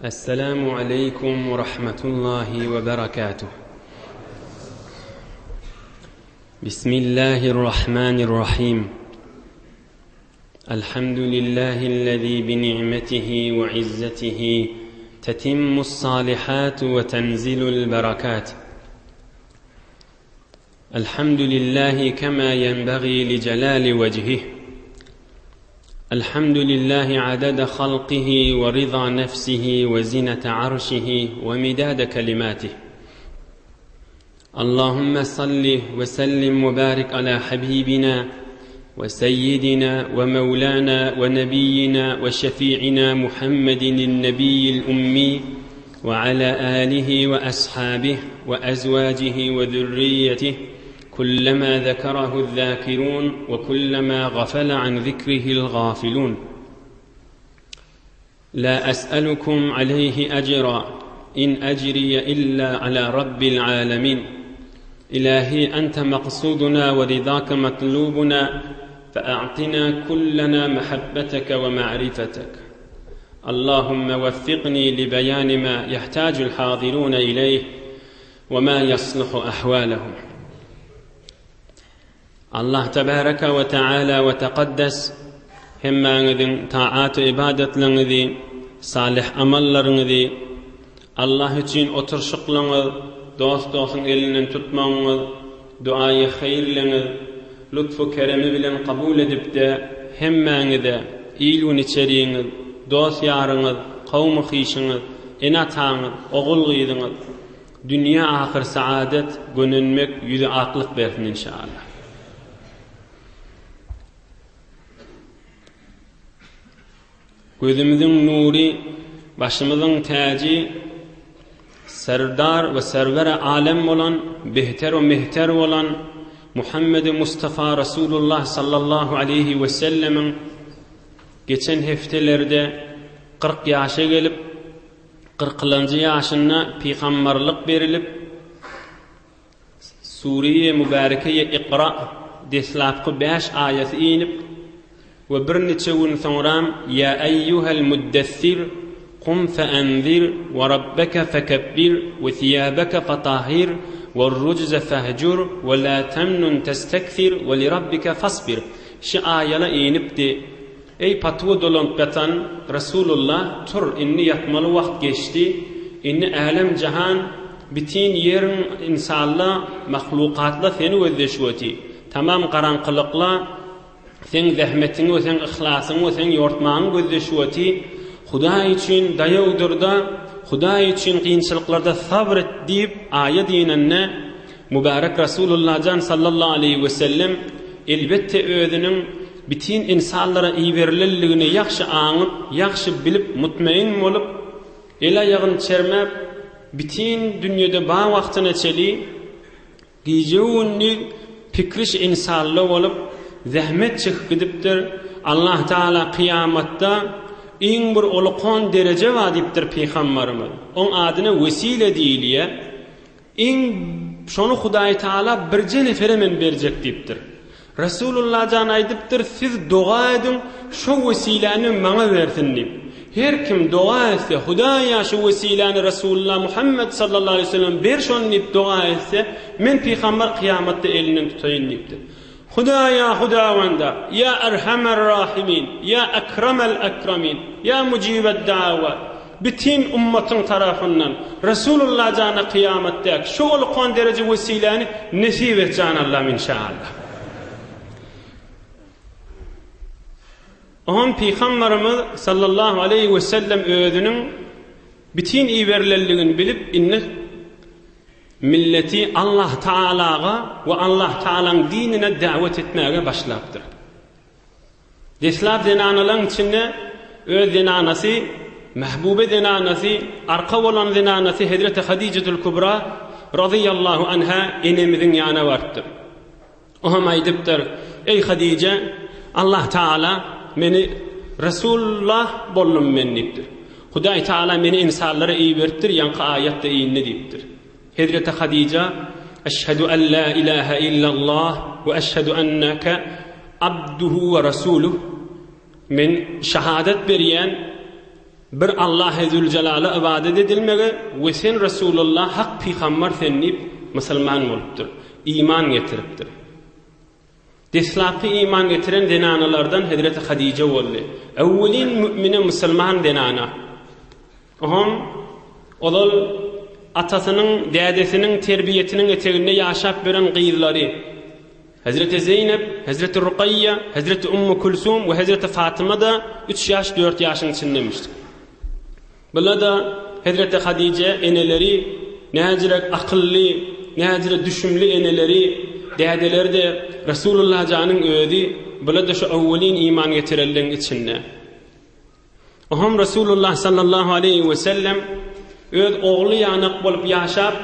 السلام عليكم ورحمة الله وبركاته بسم الله الرحمن الرحيم الحمد لله الذي بنعمته وعزته تتم الصالحات وتنزل البركات الحمد لله كما ينبغي لجلال وجهه الحمد لله عدد خلقه ورضا نفسه وزنة عرشه ومداد كلماته اللهم صل وسلم وبارك على حبيبنا وسيدنا ومولانا ونبينا وشفيعنا محمد النبي الأمي وعلى آله وأصحابه وأزواجه وذريته كلما ذكره الذاكرون وكلما غفل عن ذكره الغافلون لا أسألكم عليه أجرا إن أجري إلا على رب العالمين إلهي أنت مقصودنا ورضاك مطلوبنا فأعطنا كلنا محبتك ومعرفتك اللهم وفقني لبيان ما يحتاج الحاضرون إليه وما يصلح أحوالهم Allah tebaraka we taala we tekaddes hemmäňiziň taat-u ybadatlaryňyzy, salyh amallaryňyzy, Allah üçin oturşyklaryňyz, dost-dostuň elinden tutmagyňyz, duaýy haýyrlaryňyz lutfu keremi bilen kabul edip-de hemmäňize il-gün içeriňiz, dost-ýaryňyz, kowmy-hyşyňyz, ene-ataňyz, ogul-gyzyňyz, Dünýe ahyr saadet gönenmek ýüzi aklyk bersin inşallah. Gözümiziň nury, başymyzyň täji, Serdar we Serwer-i alem bolan, behter we mehter bolan Muhammedi Mustafa Rasulullah sallallahu aleýhi we sellemiň geçen hepdelerde 40 ýaşa gelip, Kyrkylanjy ýaşynda pygambarlyk berilip, Sure-i Mübärekeýe Ikra deslapky bäş aýaty inip we birniçe gün soňram Ýa eýýuhel muddessir, kum feenzir, we rabbeke fekebbir, we siýabeke fatahhir, werrujze fehjur, we la temnun testekfir, we lirabbike fasbir şi aýala inipdi. Eý, patuwa dolanyp ýatan Resulullah, tur, indi ýatmaly wagt geçdi, indi älem-jahan, bitin ýeriň ynsalla, mahlukatla seni gözleşip oty. Tamam garaňkylykla seň zähmetiňi we seň yhlasyňy we seň ýortmaňy gözleşip oty. Hudaý üçin daýaw dur-da, Hudaý üçin kynçylyklarda sabr et diýip, aýat inende, Mübärek Resulullah jan sallallahu aleýhi we sellem elbetde özüniň bitin ynsanlara iberilenligini ýagşy aňyp, ýagşy bilip, mutmain bolup, el-aýagyny çermäp, bitin dünýede bar wagtyna çeli gije-gündiz pikri şu ynsanla bolup, zähmet çekip gidipdir. Allah Tagala kyýamatda iň bir ulkan dereje bar diýipdir Pygambarymyz. Oň adyna wesile diýilýär. Iň şony Hudaý Taala birje nefere men berjek diýipdir. Resulullah jan aýdypdyr, siz doga ediň, şo wesiläni maňa bersin diýip. Her kim doga etse, Hudaýa şu wesiläni Resulullah Muhammet sallallahu aleýhi we sellem ber şony diýip doga etse, men pygamber kyýamatda elinden tutaýyn diýipdir. Hudaýa Hudawanda, ýa Erhamer Rahimin, ýa Ekremel Ekremin, ýa Mujibed Dawat, bitin ummatyň tarapyndan Resulullah jana kyýamatdäki şu ulkan dereje wesiläni nesip et jan Allam inşaallah. Oňam Pygambarymyz sallallahu aleýhi we sellem özüniň bitin iberilenligini bilip indi Milleti Allah Tagalaga we Allah Tagalaň dinine dawet etmäge başlapdyr. Deslap zenanalaň içinde öz zenanasy, mähbube zenanasy, arka bolan zenanasy Hezreti Hadijetul Kubra razyýallahu anha enemiziň ýanyna barypdyr. O hem aýdypdyr, Eý Hadije, Allah Tagala meni Resulullah boldum men diýipdir. Hudaý Tagala meni ynsanlara iberipdir, ýaňky aýat-da indi diýipdir. Hezreti Hadija, Eşhedü en la ilahe illallah we eşhedü enneke abduhu we rasuluh. Men şahadat berýän. Bir Allahy Züljelala ybadat edilmegi we sen Resulullah hak pygambar sen diýip musulman bolupdyr. Iman getiripdir. Deslapky iman getiren zenanalardan Hezreti Hadije boldy. Öwwelin mümine musulman zenana. Oňam ozal atasynyň, dädesiniň terbiýetiniň eteginde ýaşap beren gyzlary Hezreti Zeýnep, Hezreti Rukaýýa, Hezreti Ummu Külsum we Hezreti Fatyma-da üç ýaş, dört ýaşyň içindemişdik. Bula-da Hezreti Hadije eneleri näjirek akylly, näjire düşümli eneleri, dädeleri-de Resulullah janyň özi bula-da şu öwwelin iman getirenleň içinde. Oňam Resulullah sallallahu aleýhi we sellem öz ogly ýanak bolup ýaşap,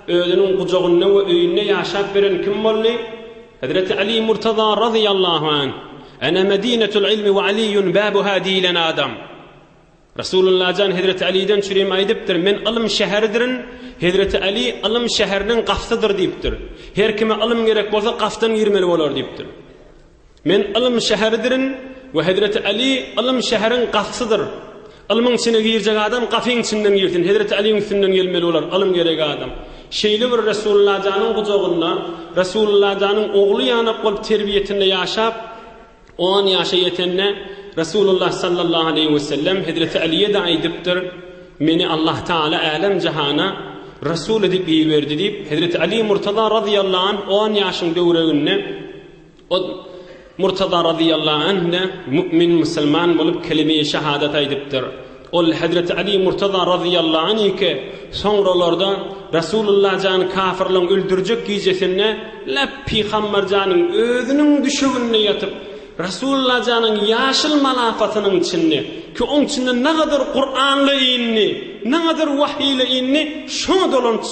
özüniň gujagynda we öýünde ýaşap beren kim boldy? Hezreti Ali Murtaza razyýallahu anh. Ene medinetul ilmi we Aliýun babuha diýlen adam. Resulullah jan Hezreti Aliden çürim aýdypdyr, men ylym şäheridirin, Hezreti Ali ylym şäheriniň gapsydyr diýipdir. Her kime ylym gerek bolsa gapdan girmeli bolar diýipdir. Men ylym şäheridirin we Hezreti Aly ylym şäheriň gapysydyr. Ylmyň içine girjek adam gapyň içinden girsin, Hezreti Alyň üstünden gelmeli bolar, ylym gerek adam. Şeýle bir Resulullah janyň gujagynda, Resulullah janyň ogly ýanak bolup terbiýetinde ýaşap, on ýaşa ýetende Resulullah sallallahu aleýhi wesellem Hezreti Alyýa-da aýdypdyr, Meni Allah Taala älem-jahana Resul edip iberdi diýip, Hezreti Aly Murtaza razyýallahu anh on ýaşyň döwreginde Ol Murtaza razyýallahu anh-de mümin musulman bolup kelime-i şahadat aýdypdyr. Ol Hezreti Ali Murtaza razyýallahu anh-ke soňralarda Rasulullah jany kafyrlaryň öldürjek gijesinde lep Pygamber janyň özüniň düşeginde ýatyp Rasulullah janyň ýaşyl malafatynyň içinde ki oň içinde nagadar Kuranly indi, nagadar wahyly indi şoňa dolanyp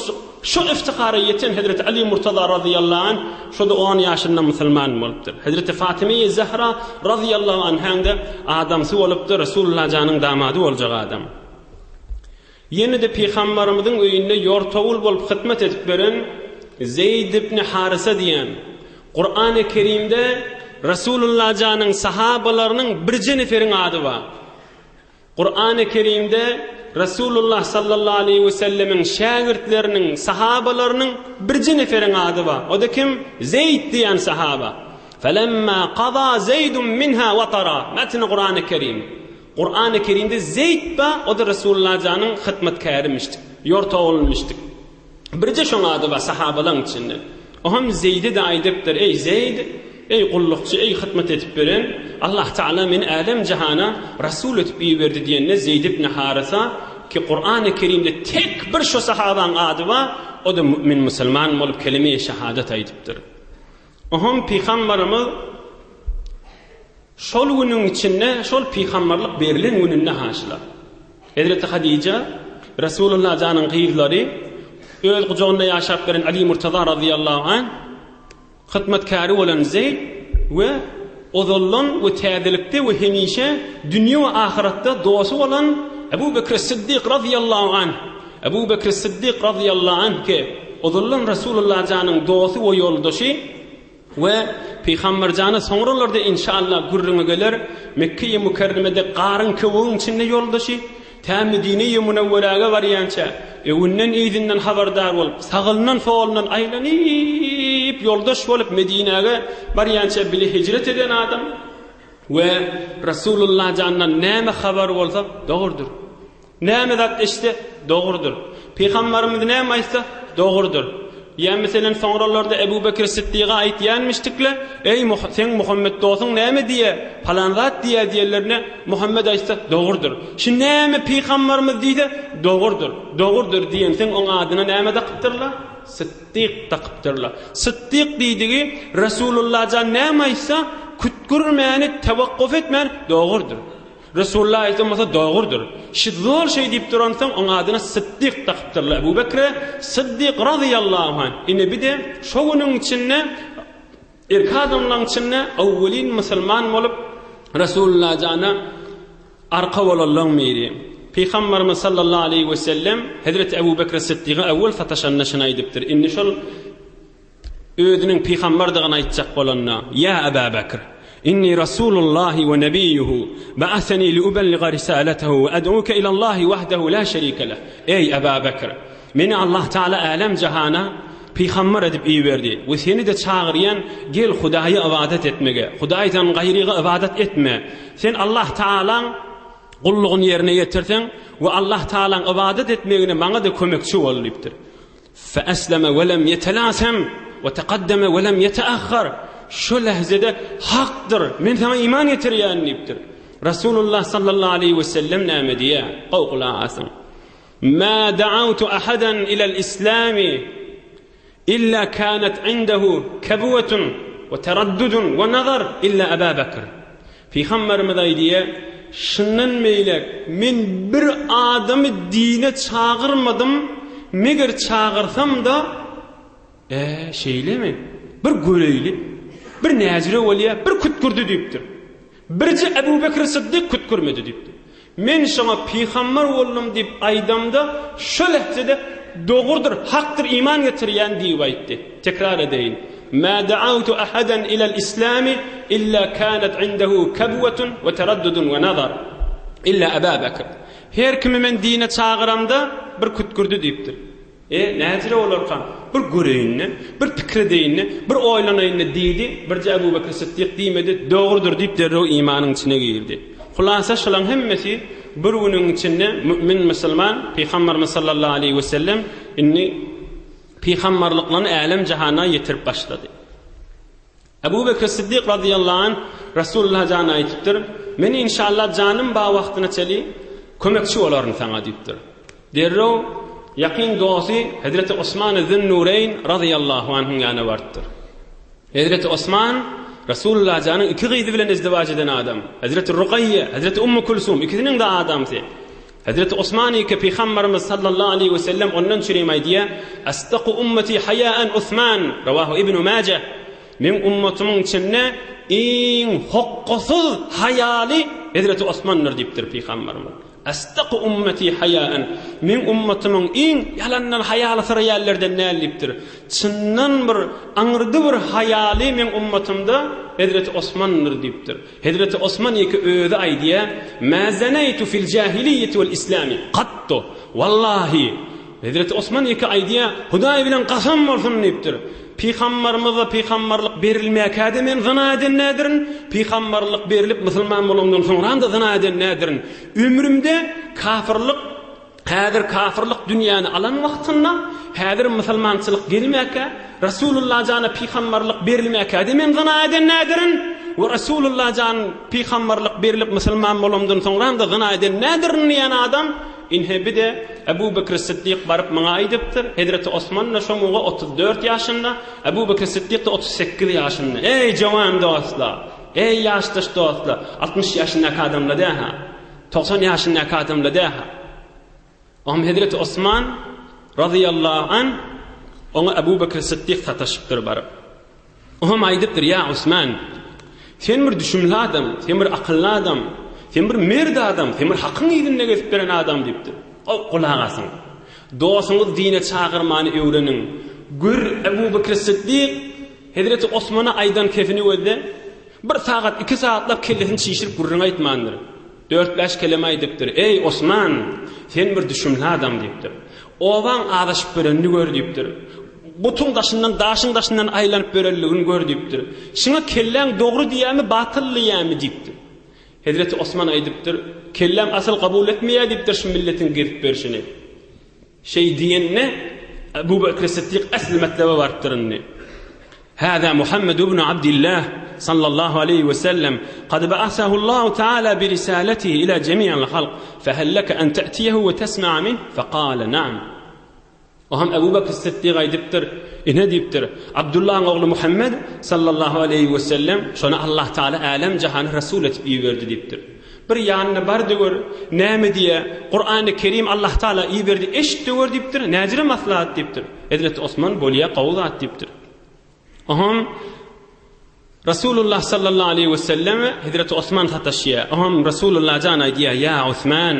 Şu iftihara ýeten Hezreti Aly Murtaza razyýallahu anh şo-da on ýaşynda musulman bolupdyr. Hezreti Fatymeýi Zehra razyýallahu anhaň-da adamsy bolupdyr, Resulullah janyň damady boljak adam. Ýene-de Pygambarymyzyň öýünde ýortawul bolup hyzmat edip beren Zeýd ibn Harysa diýen, Kurany Kerimde Resulullah janyň sahabalarynyň birje neferiň ady bar. Kurany Kerimde Resulullah sallallahu aleýhi we sellemiň şägirtleriniň, sahabalarynyň birje neferiň ady bar. O-da kim? Zeýd diýen sahaba. Felemma kaza Zeýdun minha watara. Metni Kurany Kerim. Kurany Kerimde Zeýd bar, o-da Resulullah janyň hyzmatkärimişdik, ýortawulmyşdyk. Birje şoň ady bar sahabalaň içinde. Oňam Zeýde-de aýdypdyr, Eý, Zeýd, eý, gullukçy, eý, hytmat edip beren, Allah Tagala meni älem-jahana Rasul edip iberdi diýende Zeýd ibn Harysa, ki Kurany Kerimde tek bir şo sahabaň ady bar, o-da mümin musulman bolup kelime-i şahadat aýdypdyr. Oňam pygambarymyz şol günüň içinde şol pygambarlyk berlen gününde haşyla. Hezreti Hadija, Resulullah janyň gyzlary, öz gujagynda ýaşap beren Ali Murtaza razyýallahu anh, hyzmatkäri bolan Zeýd we ozaldan we täzelikde we hemişe dünýe we ahyratda dosty bolan Ebu Bekr Siddik razyýallahu anh, Ebu Bekr Siddik razyýallahu anh ki, ozaldan Resulullah janyň dosty we ýoldaşy, We Pygamber jana soňralarda inşallah gürrüňi geler, Mekge-i Mükerremede garyň köwügiň içinde ýoldaşy, tä Medine-i Münewweräge barýança, öňünden-yzyndan habardar bolup, sagyndan-solundan aýlanyp ýoldaş bolup Medinäge barýança bile hijret eden adam we Resulullah jandan näme habar bolsa dogrudyr. Näme zat eşitse, dogrudyr. Pygambarymyz näme aýtsa, dogrudyr. Ýa meselem soňralarda Ebu Bekir Siddiga aýtýanmyşdykle, Eý, seň Muhammet dosuň näme diýýä, palan zat diýýä diýenlerine, Muhammet aýtsa, dogrudyr. Şu näme pygambarymyz diýse, dogrudyr, dogrudyr diýenseň oň adyna näme dakypdyrlar? Sytdyk dakypdyrlar. Sytdyk diýdigi Resulullah jan näme aýtsa, kütgürmäni, tewakguf etmän, dogrudyr. Resulullah aýdan bolsa dogrudyr. Şi zor şeý diýip duransoň oň adyna Sytdyk dakypdyrlar Ebu Bekre Sytdyk razyýallahu anh. Ine bir-de şo günüň içinde irki adamlaryň içinde öwwelin musulman bolup Resulullah jana arka bolanlaryň biri. Pygamberimiz sallallahu aleýhi we sellem Hezreti Ebu Bekre Sytdyga öwwel sataşanda şuny aýdypdyr. Indi şol Özüniň pygamberdigini aýtjak bolanda, Ýa Eba Bekr! Inni Rasulullahi we nebiýuhu, ba'aseni li uballiga risaletehu we ed'uke ilallahi wahdehu la şerike leh. Eý, Eba Bekr! Meni Allah Taala älem-jahana pygamber edip iberdi we seni-de çagyrýan, gel Hudaýa ybadat etmege, Hudaýdan gaýryga ybadat etme. Sen Allah Taalaň gullugyny ýerine ýetirseň we Allah Taalaň ybadat etmegine maňa-da kömekçi bol diýipdir. Feesleme we lem ýetelasem we tekaddeme we lem ýeteahhar. Şo lähzede Hakdyr, men saňa iman getirýärin diýipdir. Rasulullah sallallahu aleýhi we sellem näme diýýär? Gowy gulak asyň. Mä da'awtu ahadan ilel islami illa kanat indehu kebwetun we teraddudun we nazar illa Eba Bekr. Pygamberimiz aýdýar, Şundan beýläk men bir adamy dine çagyrmadym, meger çagyrsam-da, E, şeýlemi? Bir göreýli. Bir näjire bolýar, bir kütkürdi diýipdir. Birje Ebu Bekr Syddyk kütkürmedi diýipdir. Men şoňa pygamber boldum diýip aýdamda, şo lehzede dogrudyr, hakdyr, iman getirýän diýip aýtdy. Tekrar edeýin. Mä da'awtu ahadan ilel islami illa kanat indehu kabwatun we teraddudun we nazar. Illa Eba Bekr. Her kimi men dine çagyramda bir kütkürdi diýipdir. E, näjire bolarkam? Bir göreýin-de, bir pikir edeýin-de, bir oýlanaýyn-da diýdi. Birje Ebu Bekr Sytdyk diýmedi, dogrudyr diýip derrew imanyň içine girdi. Hulasa şolaň hemmesi bir günüň içinde mümin musulman Pygamberimiz sallallahu aleýhi we sellem indi pygamberliklerini älem-jahana ýetirip başlady. Ebu Bekr Siddik razyýallahu anh Resulullah jana aýdypdyr, Men inşallah janym bar wagtyna çeli kömekçi bolaryn saňa diýipdir. Derrew ýakyn dosty Hezreti Osman Zünnureýn razyýallahu anhuň ýanyna barypdyr. Hezreti Osman Resulullah janyň iki gyzy bilen izdiwaç eden adam. Hezreti Rugaýýe, Hezreti Ummu Kulsum ikisiniň-de adamsy. Hezreti Osman ike Pygamberimiz sallallahu aleýhi we sellem ondan çürim aýdýar, Asdaku ummeti haýaen Osman, rawahu Ibn Majah. Meň ummatymyň içinde iň hokgasyz haýaly Hezreti Osmandyr diýipdir Pygamberimiz. Asdaku ummeti haýaen. Meň ummatymyň iň ýalandan haýaly syraýanlardan däl diýipdir. Çyndan bir aňyrdy bir haýaly meň ummatymda Hezreti Osmandyr diýipdir. Hezreti Osman ýeke özi aýdýar, Mä zeneýtu fil jahiliýeti wel islami kattu. Wallahi, Hezreti Osman ýeke aýdýar, Hudaý bilen kasam bolsun diýipdir. Pygambarymyza pygambarlyk berilmäkä-de men zyna eden nädirin, pygambarlyk berlip musulman bolandan soňram-da zyna eden nädirin. Ömrümde kafyrlyk Häzir kafyrlyk dünýäni alan wagtynda, häzir musulmançylyk gelmäkä, Rasulullah jana pygambarlyk berilmäkä-de men zyna eden nädirin? We Rasulullah jan pygambarlyk berilip musulman bolamdan soňram-da zyna eden nädirin diýen adam, inhe bir-de Ebu Bekr Siddik baryp muňa aýdypdyr, Hezreti Osman-da şo muga 34 ýaşynda, Ebu Bekr Siddik-de 38 ýaşynda. Eý, jowan dostlar! Eý, ýaşdaş dostlar! 60 ýaşyndaky adamlar dä-hä. 90 ýaşyndaky adamla däha. Oňam Hezreti Osman razyýallahu an oňa Ebu Bekr Siddik sataşypdyr baryp. Oňam aýdypdyr, ýa Osman, sen bir düşümli adam, sen bir akylly adam, sen bir merd adam, sen bir hakyň yzynda gezip beren adam diýipdir. O gulak asyň. Dostuňyz dine çagyrmany öwreniň. Gör Ebu Bekr Siddik Hezreti Osmana aýdan kefini gözle. Bir sagat, iki sagatlap kellesini çişirip gürrüň aýtmandyr. Dört-bäş keleme aýdypdyr. Eý, Osman, sen bir düşümli adam diýipdir. Obaň azaşyp ýörenini gör diýipdir. Butuň daşyndan, daşyň daşyndan aýlanyp ýörenligini gör diýipdir. Şuňa kelläň dogry diýýärmi, batyl diýýärmi diýipdir. Hezreti Osman aýdypdyr, Kelläm asyl kabul etmeýär diýipdir şu milletiň gezip ýörşüni. Şeý diýende, Ebu Bekr Siddik esli metlebe barypdyr indi. Hâzâ Muhammed ibn Abdillah sallallahu aleýhi we sellem kad ba'asahullahu taala bi risalatihi ila jemi'il halk fehel leke en te'tiyehu we tesma'a minh fekale na'am. O hem Ebu Bekr Siddik aýdypdyr, ine diýipdir, Abdullahyň ogly Muhammed sallallahu aleýhi we sellem şony Allah Taala älem jahana resul etip iberdi diýipdir. Bir ýanyna bar-da gör, näme diýýär, Kurany Kerim Allah Taala iberdi, eşit-de gör diýipdir, näjire maslahat diýipdir. Hezreti Osman bolýa gowy zat diýipdir. Oňam Rasulullah sallallahu aleýhi we selleme Hezreti Osman sataşýar. Oňam Rasulullah jan aýdýar, Ýa Osman,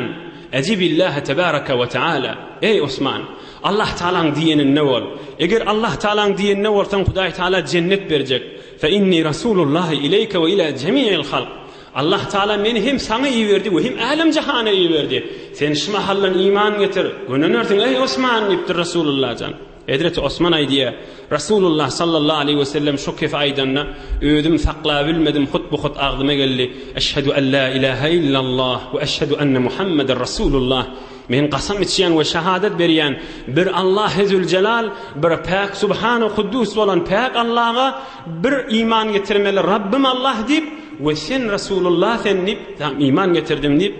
Ejibillahe tebareke we teala. Eý Osman! Allah Tagalaň diýeninde bol. Eger Allah Tagalaň diýeninde bolsaň Hudaý Tagala jennet berjek. Fe inni Rasulullahi ileýke we ila jemi'il halk. Allah Tagala meni hem saňa iberdi we hem älem-jahana iberdi. Sen şu mahaldan iman getir, gönenersiň eý Osman diýipdir Rasulullah jan. Hezreti Osman aýdýar, Rasulullah sallallahu aleýhi we sellem şu kefi aýdanda, özüm saklabilmedim, hut-bu-hut agzyma geldi, Eşhedü en la ilahe illallah we eşhedü enne Muhammeden Rasulullah. Men kasam içýän we şahadat berýän, bir Allahy Züljelal, bir päk Subhanu Kuddus bolan päk Allaha bir iman getirmeli Rabbym Allah diýip we sen Rasulullah sen diýip iman getirdim diýip,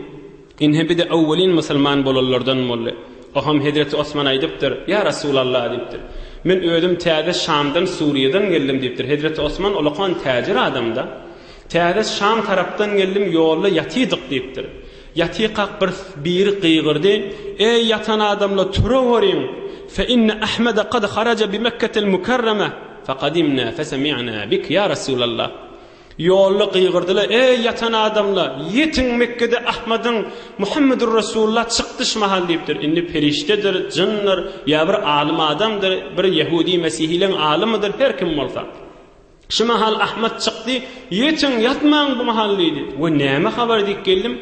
Ine bir-de öwwelin musulman bolanlardan boldy. Oham hezreti Osman aýdypdyr, Ýa Rasulallah diýipdir. Men özüm täze Şamdan, Suriýadan geldim diýipdir. Hezreti Osman ulakan täjir adamda. Täze Şam tarapdan geldim, ýolda ýatydyk diýipdir. Ýatykak bir biri gygyrdy, Eý ýatan adamlar turaweriň! Fe inne Ahmede kad haraja bi Mekketel Mukerreme, fekadimna fesemi'na bik ýa Rasulallah. Ýolda gygyrdylar, Eý, ýatan adamlar, ýetiň Mekgede Ahmadyň, Muhammedur Resulullah, çykdy şu mahal diýipdir. Indi perişdedir, jyndyr, ýa bir alym adamdyr, bir ýehudi, mesihileň alymydyr, her kim bolsa. Şu mahal Ahmat çykdy, ýetiň, ýatmaň bu mahal diýdi. We näme habar diýip geldim,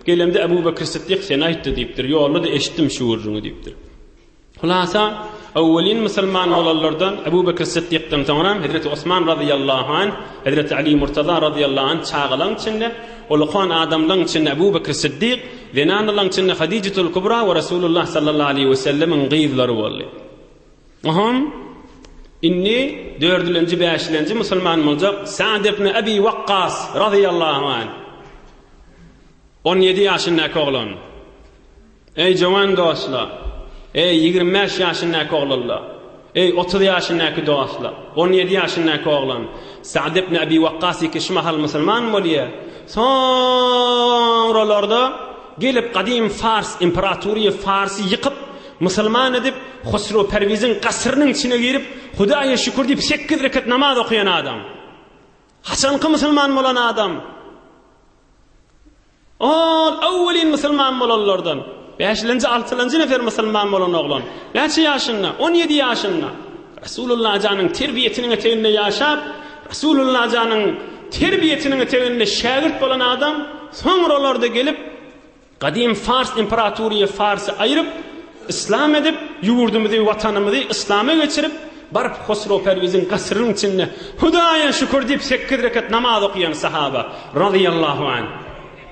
gelemde Ebu Bekr Sytdyk seni aýtdy diýipdir, ýolda-da eşitdim şu gürrüňi diýipdir. Hulasa, öwwelin musulman bolanlardan Ebu Bekr Syddykdan soňra Hezreti Osman razyýallahu anh, Hezreti Ali Murtaza razyýallahu anh çagalaň içinde, ulukan adamlaň içinde Ebu Bekr Syddyk, zenanalaň içinde Hadijetul Kubra we Resulullah sallallahu aleýhi we sellemiň gyzlary boldy. Oham indi dördülenji, bäşilenji musulman boljak Sa'd ibn Abi Wakkas razyýallahu anh. 17 ýaşyndaky oglan. Eý, jowan dostlar! Eý, 25 ýaşyndaky oglanlar! Eý, 30 ýaşyndaky dostlar! 17 ýaşyndaky oglan Sa'd ibn Abi Wakkas iki şu mahal musulman bolýar. Soňralarda gelip gadym Fars imperatoriýa Farsy ýykyp, musulman edip, Husrow Perwiziň gasrynyň içine girip, Hudaýa şükür diýip sekiz rekat namaz okaýan adam. Haçanky musulman bolan adam? Ol öwwelin musulman bolanlardan. Bäşilenji, altylanjy nefer musulman bolan oglan. Näçe ýaşynda? 17 ýaşynda. Resulullah janyň terbiýetiniň eteginde ýaşap, Resulullah janyň terbiýetiniň eteginde şägirt bolan adam soňralarda gelip Gadym Fars imperatoriýa Farsy aýryp, yslam edip, ýurdumyzy, watanymyzy yslama geçirip, baryp Hosrow Perwiziň gasrynyň içinde Hudaýa şükür diýip sekiz rekat namaz okaýan sahaba, razyýallahu anh.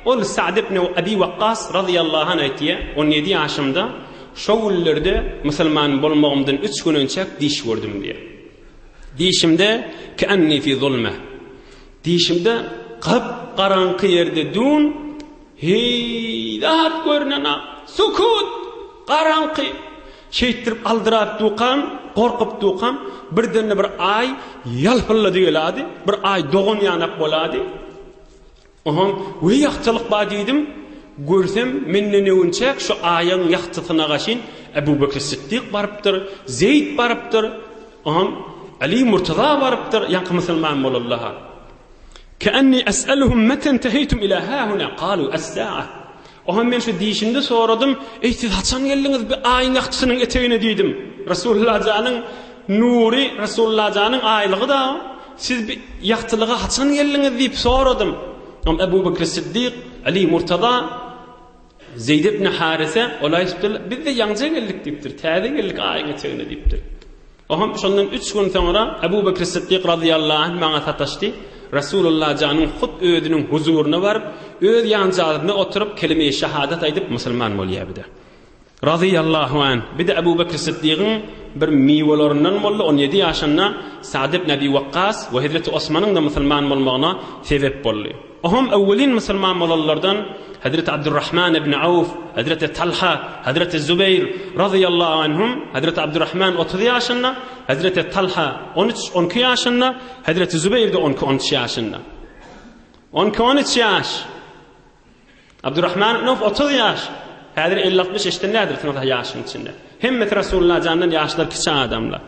Ol Sa'd ibn Abi Wakkas razyýallahu anh aýtýar, 17 ýaşymda şo günlerde musulman bolmagymdan üç gün önçäk diş gördüm diýýär. Dişimde ke'enni fi zulme. Dişimde gap-garaňky ýerde dun Heý, zat görnenok. Sukut! Garaňky. Şeýtdirip aldyrap dukam, gorkup dukam, birden-de bir aý ýalpyldady geladi, bir aý dogan ýanak bolady. Ohoň, weý ýagtylyk bar diýdim. Görsem, menden öwünçäk şu aýyň ýagtysyna gaşyn Ebu Bekr Syddyk barypdyr, Zeýd barypdyr, ohoň, Aly Murtaza barypdyr, ýaňky musulman bolanlar-ha. Ke'enni es'eluhum mete enteheytum ila hahuna kalu es-sa'a. Oha men şu diýşimde soradym, Eý siz haçan geldiňiz bu aýyň ýagtysynyň etegine diýdim. Resulullah janyň nury, Resulullah janyň aýlygy da siz bu ýagtylyga haçan geldiňiz diýip soradym. Om Ebu Bekr Siddik, Ali Murtaza, Zeýd ibn Harise ol aýdypdyrlar, biz-de ýaňja geldik diýipdir, täze geldik aýyň etegine diýipdir. Oňam şondan üç gün soňra Ebu Bekr Syddyk razyýallahu anh maňa sataşdy. Resulullah janyň hut özüniň huzuryna baryp, öz ýanjagazynda oturyp, kelime-i şahadat aýdyp, musulman bolýar bir-de. Razyýallahu anh. Bir-de Ebu Bekr Syddygyň bir miwelerinde boldy, 17 ýaşynda Sa'd ibn Abi Wakkas we hezreti Osmanyň-da musulman bolmagyna sebep boldy. Oňam öwwelin musulman bolanlardan Hezreti Abdurrahman ibn Awf, Hezreti Talha, Hezreti Zubeýr razyýallahu anhum, Hezreti Abdurrahman 30 ýaşynda, Hezreti Talha 13, 12 ýaşynda, Hezreti Zubeýr-de 12, 13 ýaşynda. 12, 13 ýaş. Abdurrahman ibn Awf 30 ýaş. Häzir 50-60 eşden nädirsiňiz ýaşyň içinde. Hemmesi Rasulullah jandan ýaşlar kiçi adamlar.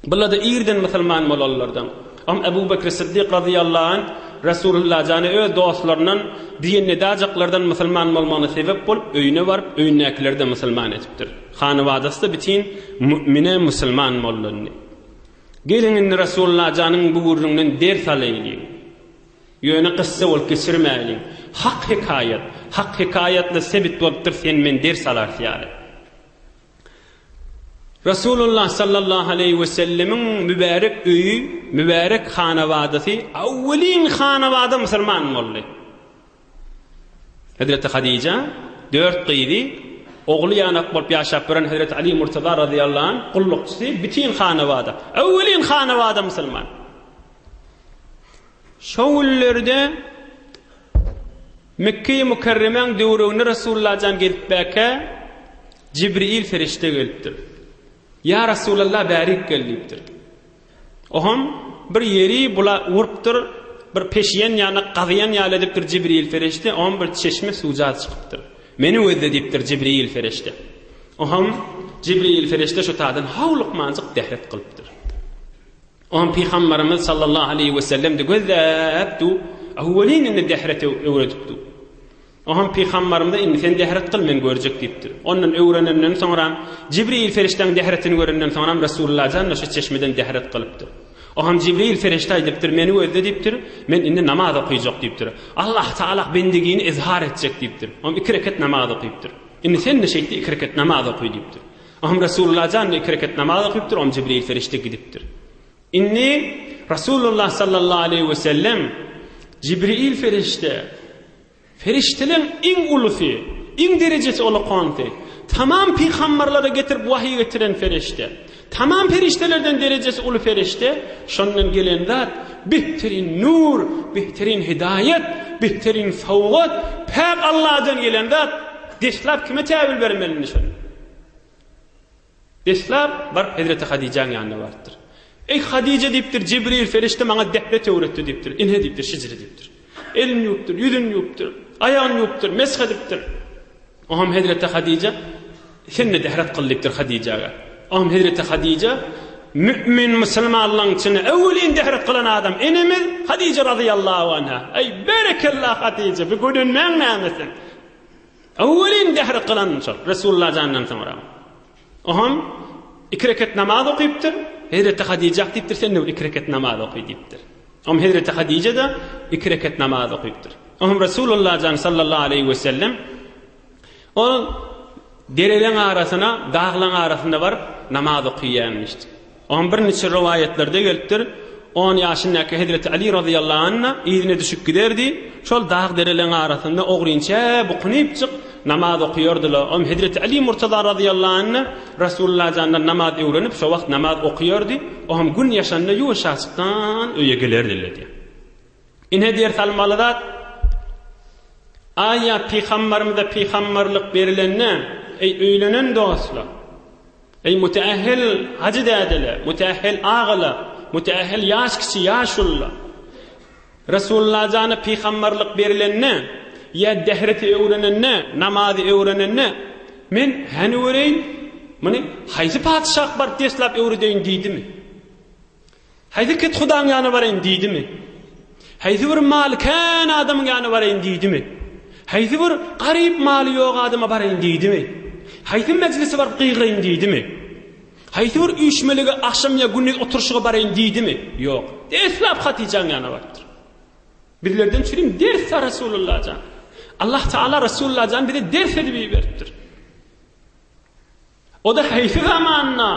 Bular-da irden musulman bolanlardan. Am Ebu Bekr Siddik razyýallahu anh. Resulullah jana öz dostlaryndan diýennedajaklardan musulman bolmagyna sebep bolup, öýüne baryp, öýündäkileri-de musulman edipdir. Hanabadasy-da bitin mümine musulman boldy indi. Geliň indi Resulullah janyň bu gürrüňinden ders alaýlyň. Ýöne kyssa bolup geçirmäýliň. Hak hekaýat. Hak hekaýatla sebit bolupdyr sen men ders alarys ýaly. Resulullah sallallahu aleýhi we sellemiň mübärek öýi, mübärek hanabadasy awwelin hanabada musulman boldy. Hezreti Hadija dört gyzy, ogly ýanak bolup ýaşap ýören Hezreti Ali Murtaza razyýallahu anh gullukçysy bütin hanabada, awwelin hanabada musulman. Şo günlerde Mekge-i Mükerremäň döwreginde Resulullah jan gezipbäkä Jibril perişde gelipdir. Ýa Resulallah bärik gel diýipdir. Oham bir ýeri bula urupdyr, bir peşiýen ýaly gazyýan ýaly edipdir Jibril perişde, oham bir çeşme suwjaz çykypdyr. Meni gözle diýipdir Jibril perişde. Oham Jibril perişde şu taýdan howlukmanjyk dähret kylypdyr. Oňa Pygambarymyz sallallahu aleýhi we sellem-de gözläp du, awwelin indi dehret öwredip du. Oňa Pygambarymyza indi sen dehret kyl, men görjek diýipdir. Ondan öwrenenden soňra Jibril perişdäň dehretini görenden soňra Resulullah jan şu çeşmeden dehret kylypdyr. Oňa Jibril perişde aýdypdyr, meni gözle diýipdir, men indi namaz okyjak diýipdir. Allah Taala bendigini izhar etjek diýipdir. Oňa iki reket namaz okypdyr. Indi sen-de şeýtde iki reket namaz oky diýipdir. Oňam Resulullah jan iki reket namaz okypdyr, oňam Jibril perişde gidipdir. Indi Resulullah sallallahu aleýhi we sellem Jibril perişde perişdeleň iň ulusy, iň derejesi ulakanysy, tamam pygamberlere getirip wahyý getiren perişde, tamam perişdelerden derejesi uly perişde, şondan gelen zat behterin nur, behterin hidaýat, behterin sowgat, päk Allahdan gelen zat, deslap kime täwil bermeli indi şony? Deslap baryp Hezreti Hadyjaň ýanyna barypdyr. Eý, Hadyja diýipdir, Jibril perişde maňa dehret öwretdi diýipdir. Ine diýipdir, şijire diýipdir. Elini ýuwupdyr, ýüzüni ýuwupdyr, aýagyny ýuwupdyr, mesh edipdir. Oňam Hezreti Hadyja, Sen-de dehret kyl diýipdir Hadyjaga. Oňam Hezreti Hadyja, Mümin musulmanlaryň içinde öwwelin dehret kylan adam enemiz Hadyja razyýallahu anha. Eý, berekella Hadyja, bu gönenmäň näme sen? Öwwelin dehret kylan şol, Resulullah jandan soňra. Oham iki reket namaz okypdyr. Hezreti Hadyja diýipdir, sen-de bir iki reket namaz oky diýipdir. Ohm Hezreti Hadyja-da iki reket namaz okypdyr. Ohm Resulullah jan sallallahu aleýhi we sellem ol dereleň arasyna, daglaň arasynda baryp namaz okyýanmyşdy. Oňa birniçe rowaýatlarda gelipdir, On ýaşyndaky hezreti Aly razyýallahu anna yzyna düşüp giderdi, şol dag-dereleň arasynda ogrynça bukunypjyk namaz okaýardylar. Oňa hezreti Aly Murtaza razyýallahu anna Resulullah jandan namaz öwrenip, şo wagt namaz okaýardy, oňam gün ýaşanda ýuwaşajykdan öýe gelerdiler diýýär. Ine ders almaly zat, Aýa pygambarymyza pygambarlyk berilende, eý öýlenen dostlar, Eý müteähhil hajy dädeler, müteähhil agalar, müteähhil ýaş kiçi ýaşulular! Resulullah jana pygamberlik berilende, ýa dehreti öwrenende, namazy öwrenende, men häni göreýin, muny haýsy patyşah baryp deslap öwredeýin diýdimi? Haýsy kethudaň ýanyna baraýyn diýdimi? Haýsy bir maly kän adamyň ýanyna baraýyn diýdimi? Haýsy bir garyp maly ýok adama baraýyn diýdimi? Haýsy mejlise baryp gygyraýyn diýdimi? Haýsy bir üýşmelige agşam ýa gündiz oturyşyga baraýyn diýdimi? Ýok. Deslap Hatyjaň ýanyna barypdyr. Bizlerden çürim ders Rasulullah jan. Allah Taala Rasulullah jan bize ders edip iberipdir. O-da haýsy zamanda?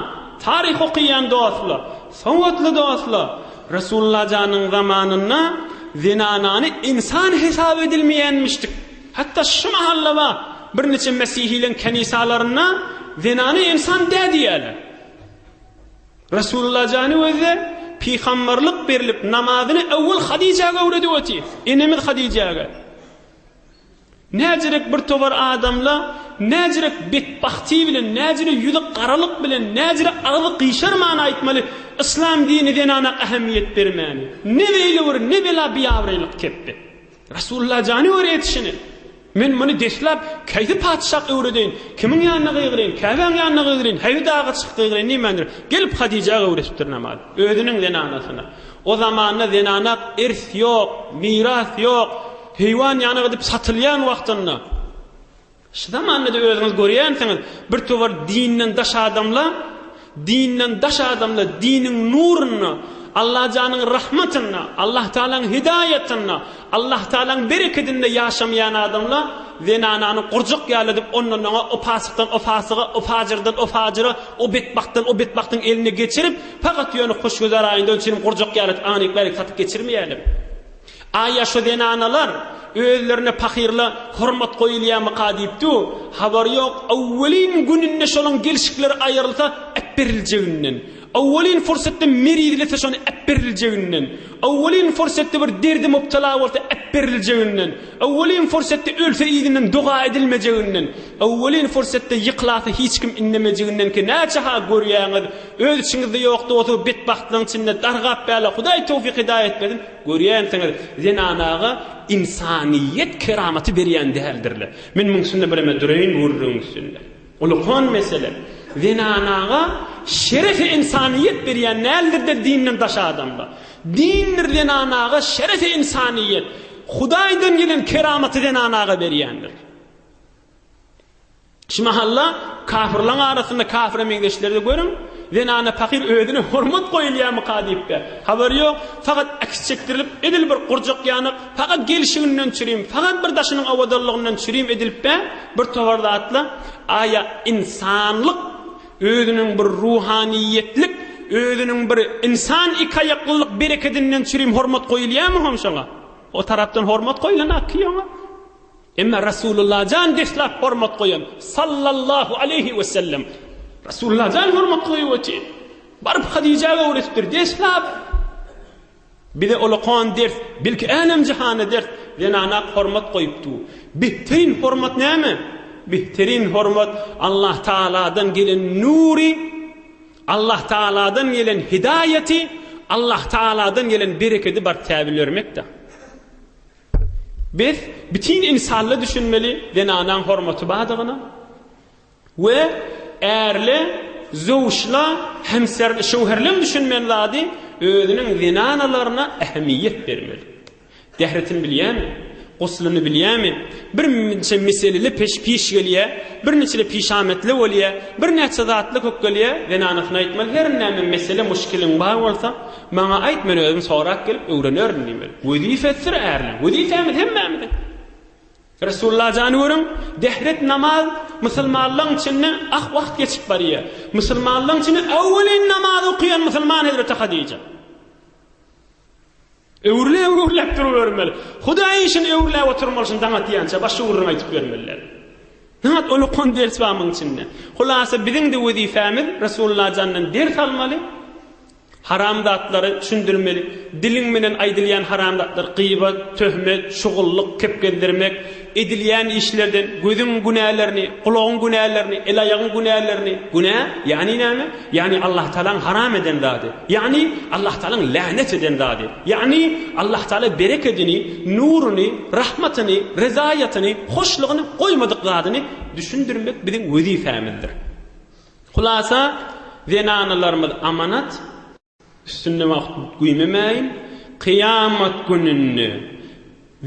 Taryh okaýan dostlar, sowatly dostlar, Resulullah janyň zamanynda zenanany ynsan hesap edilmeýänmişdik. Hatda şu mahalla bar, birniçe mesihileň kenisalarynda zenany ynsan dä diýýärler. Resulullah jany özde pygamberlik berlip namazyny öwwel Hadyjaga öwredip otyr, enemiz Hadyjaga. Näjirek bir towar adamla, näjirek betbagty bilen, näjire ýüzi garalyk bilen, näjire agzy gyşarman aýtmaly, Yslam dini zenana ähemiýet bermäni. Ne beýle bir, ne bela biabraýlyk tepdi. Rasulullah jany gör etişini. Men muny deslap käýsi patyşak öwredeýin, kimiň ýanyna gygyraýyn, Käbäň ýanyna gygyraýyn, häýsi daga çykyp gygyraýyn diýmändir. Gelip Hadyja öwretipdir namaz. Özüniň zenanasyna. O zamanda zenanak irs ýok, miras ýok, heýwan ýanyk edip satylýan wagtynda. Şu zamanda-da özüňiz görýänsiňiz, bir towar dinden daş adamla, dinden daş adamla diniň nurunda, Allajanyň rahmatynda, Allah Tagalaň hidaýatynda, Allah Tagalaň berekedinde ýaşamaýan adamla zenanany gurjak ýaly edip ondan oňa, o pasykdan o pasyga, o pajyrdan o pajyra, o betbagtdan o betbagtyň eline geçirip, fakat ýöne hoşgüzer aýynda üçin gurjak ýaly edip aňryk-bärik satyp geçirmeýärler. Aýa şo zenanalar özlerine pahyrla hormat goýulýamyka diýip dur, habary ýok, öwwelin gününde şolaň gelşikleri aýrylsa äpberiljeginden, öwwelin fursatda merizlese şony äpberiljeginden, öwwelin fursatda bir derde mubtala bolsa äpberiljeginden, öwwelin fursatda ölse yzyndan doga edilmejeginden, öwwelin fursatda ýykylasa hiç kim indemejeginden ki näçe ha görýäňiz, öz içiňizde ýokda bolsa betbagtlygyň içinde dargap bäla Hudaý towfyk hidaýat bersin. Görýänsiňiz, zenanaga ynsanyýet keramaty berýän däldirler. Men muň üstünde bireme duraýyn gürrüň üstünde. Ulukan mesele. Zenanaga şerefi ynsanyýet berýän däldir-de dinden daş adamlar. Dindir zenanaga şerefi ynsanyýet, Hudaýdan gelen keramaty zenanaga berýändir. Şu mahalla kafirlaň arasynda kafire meňzeşleri görüň, zenana pahyr özüne hormat goýulýarmyka diýip-de, habary ýok, fakat äkis çekdirilip, edil bir gurjak ýanak, fakat gelşiginden çürim, fakat bir daşynyň owadanlygyndan çürim edilip-de, bir towar zatla, aýa ynsanlyk, özüniň bir ruhanyýetlik, özüniň bir ynsan ikaýaklylyk berekedinden çürim hormat goýulýarmy hom şoňa? O tarapdan hormat goýlan-a ki oňa? Emma Rasulullah jan deslap hormat goýan, sallallahu aleýhi we sellem. Rasulullah jan hormat goýup otyr. Baryp Hadija öwretipdir, deslap. Bize ulakan ders, belki älem jahana ders, zenana hormat goýupdy. Behterin hormat näme? Behterin hormat Allah Taaladan gelen nury, Allah Taaladan gelen hidaýaty, Allah Taaladan gelen berekedi bar täbilermekde. Biz bütin ynsanla düşünmeli zenanaň hormaty bardygyna we ärle, zöwşla, hemser, şöwherleň düşünmeli zady özüniň zenanalaryna ähmiýet bermeli. Dähretini bilýämi? Guslyny bilýämi? Birnçe meseleli peş piş gelýä, birniçe pişametli bolýa, birnäçe zatly köp gelýä, zenanasyna aýtmaly her näme mesele muşkiliň bar bolsa, Maňa aýt, men özüm sorap gelip öwrenerin diýmeli. Wezipesidir ärleň. Wezipemiz hemmämiziň. Resulullah jany görüň, dehret namaz musulmanlaryň içinde ah wagt geçip barýar. Musulmanlaryň içinde öwwelin namaz okaýan musulman Hezreti Hadija. Öwrüläp öwrüläp durubermeli. Hudaý işini öwrüläp oturmaly şuny daň atýança başga gürrüň aýtyp bermeliler. Nat ulukan ders bar muň içinde. Hulasa biziň-de wezipemiz Resulullah jandan ders almaly. Haram zatlary düşündirmeli. Diliň bilen aýdylýan haram zatlar, gybat, töhmet, şugullyk, kep gezdirmek, edilýän işlerden gözüň günälerini, gulagyň günälerini, el-aýagyň günälerini, günä, ýagny näme? Ýagny Allah Tagalaň haram eden zady. Ýagny Allah Tagalaň länet eden zady. Ýagny Allah Tagala berekedini, nuruny, rahmatyny, rezaýatyny, hoşlugyny goýmadyk zadyny düşündirmek biziň wezipemizdir. Hulasa, zenanalarymyz amanat, üstünde wagt güýmemäýin, kyýamat gününde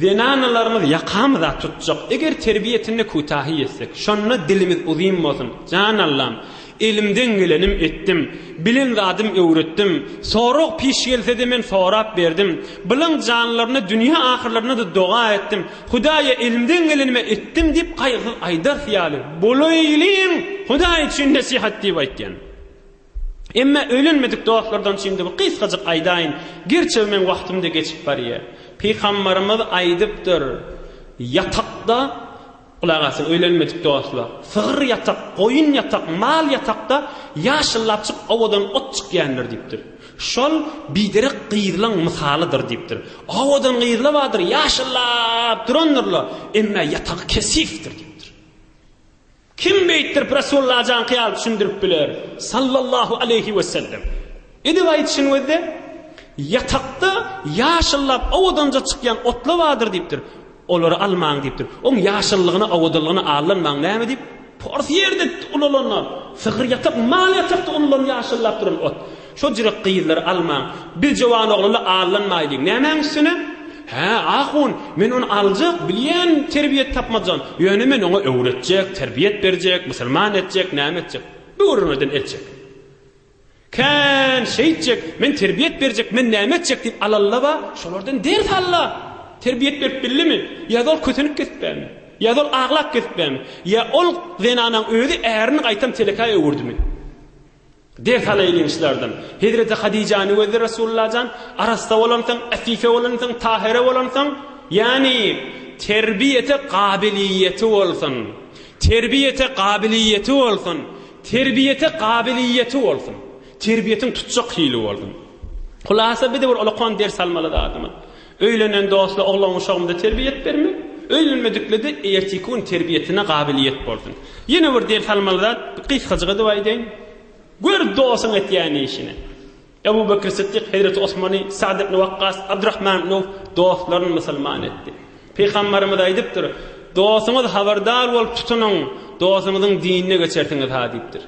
zenanalarymyz ýakamyza tutjak, eger terbiýetinde kütahy etsek, şonda dilimiz uzyn bolsun, jan Allam, elimden gelenim etdim, bilen zadym öwretdim, sorag piş gelse-de men sorap berdim, bylaň janlaryna dünýä ahyrlarynda-da doga etdim, Hudaýa elimden gelenimi etdim diýip gaýgysyz aýdars ýaly bolaýlyň Hudaý üçin nesihat diýip aýtýan. Emme öýlenmedik dostlardan üçin-de bir gysgajyk aýdaýyn, gerçi meň wagtym-da geçip barýar. Pygambarymyz aýdypdyr, ýatakda Gulak asyň, öýlenmedik dostlar. Sygyr ýatak, goýun ýatak, mal ýatakda ýaşyllapjyk owadan ot çykýandyr diýipdir. Şol biderek gyzlaň mysalydyr diýipdir. Owadan gyzla bardyr, ýaşyllap durandyrla, emme ýatagy kesifdir diýipdir. Kim beýtdirip Resulullah janky ýaly düşündirip biler? Sallallahu aleýhi we sellem. Edip aýdyşyny gözle, ýatakda ýaşyllap owadanja çykýan otla bardyr diýipdir. Olary almaň diýipdir. Oň ýaşyllygyna, owadanlygyna aldanmaň näme diýip, pors ýerde ulalanlar, sygyr ýatak, mal ýatakda ulalan ýaşyllap duran ot. Şo jürek gyzlary almaň. Biz jowan oglanlar aldanmaýlyň. Nämäň üstüne? Hä, ahun, men ony aljak, bilýän terbiýet tapmajan. Ýöne men oňa öwretjek, terbiýet berjek, musulman etjek, näme etjek. Bu gürrüňlerden el çek. Kän şeýtjek, men terbiýet berjek, men näme etjek diýip alalla-ba, şolardan ders al-la! Terbiýet berip bildimi? Ýa ol kösenip gezipbämi? Ýa ol aglap gezipbämi? Ýa ol zenanaň özi ärini gaýtam telekä öwürdimi? Ders alaýlyň şulardan. Hezreti Hadyjany gözle Resulullah jan, arassa bolansoň, afife bolansoň, tahyra bolansoň, ýagny terbiýete gabiliýeti bolsun. Terbiýete gabiliýeti bolsun. Terbiýete gabiliýeti bolsun. Terbiýetiň tutjak hili bolsun. Hulasa bize bir ulakan ders almaly zadymyz. Öýlenen dostla oglan uşagymyza terbiýet bermek, öýlenmediklede erteki gün terbiýetine gabiliýet bolsun. Ýene bir ders almaly zat, gysgajyk edip aýdaýyn. Gör dosuň etýän işini. Ebu Bekr Sytdyk Hezreti Osmany, Sa'd ibn Wakgas, Abdurrahman ibn Awf dostlaryny musulman etdi. Pygamberimiz aýdypdyr, Dostuňyz habardar bolup tutunyň, dostuňyzyň dinine geçersiňiz-ha diýipdir.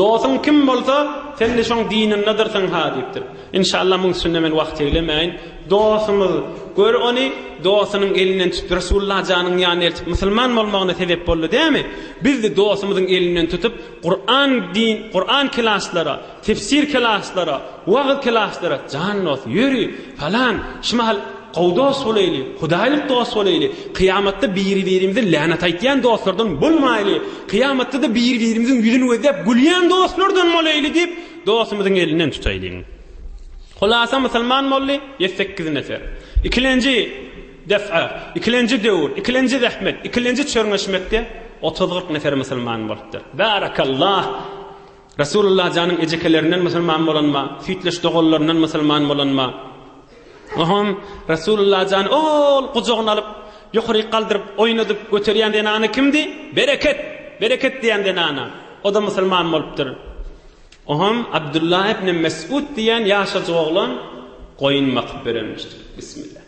Dostuň kim bolsa, sen-de şoň dinindedyrsyň-ha diýipdir. Inşallah muň üstünde men wagt eglemäýin. Dostumyz, gör ony, dostunyň elinden tutup Resulullah janyň ýanyna eltip musulman bolmagyna sebep boldy dämi? Biz-de dostumyzyň elinden tutup Kuran din, Kuran klaslara, tefsir klaslara, wagyz klaslara, jan dost, ýöri, falan, şu mahal gowy dost bolaýly, hudaýlyk dost bolaýly, kyýamatda biri-birimize länet aýtýan dostlardan bolmaýly, kyýamatda-da biri-birimiziň ýüzüni gözläp gülýän dostlardan bolaýly diýip, dostumyzyň elinden tutaýlyň. Hulasa musulman boldy, ýedi-sekiz nefer. Ikilenji Def'a, ikilenji döwür, ikilenji zähmet, ikilenji çörňeşmekde otuz-kyrk nefer musulman bolupdyr. Barakallah! Resulullah janyň ejekelerinden musulman bolan bar, süýtleş doganlaryndan musulman bolan bar. Oňam Resulullah jan ol gujagyny alyp, ýokaryk galdyryp, oýnadyp göterýän zenany kimdi? Bereket! Bereket diýen zenana. O-da musulman bolupdyr. Oňam Abdullah ibn Mesud diýen ýaşajyk oglan goýun bakyp berenmişdir. Bismillah.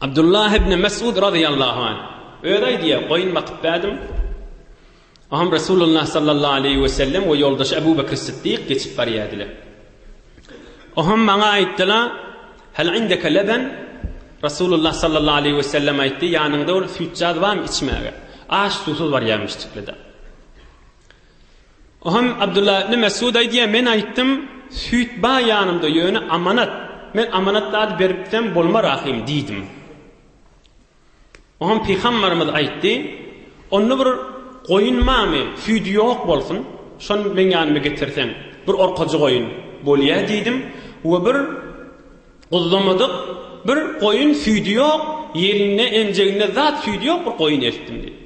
Abdullah ibn Mesud razyýallahu anh özi aýdýar, goýun bakyp berdim. Oňam Resulullah sallallahu aleýhi we sellem we ýoldaşy Ebu Bekr Siddik geçip barýardylar. Oňam maňa aýtdylar, Hal indeke leben? Resulullah sallallahu aleýhi we sellem aýtdy, ýanyňda bir süýtjaz barmy içmäge? Aç susuz barýarmyşdykly-da. Oňam Abdullah ibn Mesud aýdýar, men aýtdym, süýt bar ýanymda, ýöne amanat. Men amanat zady beripsem bolmar ahym diýdim. Oňam pygambarymyz aýtdy, Onda bir goýun barmy, süýdi ýok bolsun, şony meň ýanyma getirseň, bir orkajy goýun, bolýa diýdim we bir guzlamadyk bir goýun süýdi ýok, ýelinde, emjeginde zat süýdi ýok bir goýun eltdim diýdi.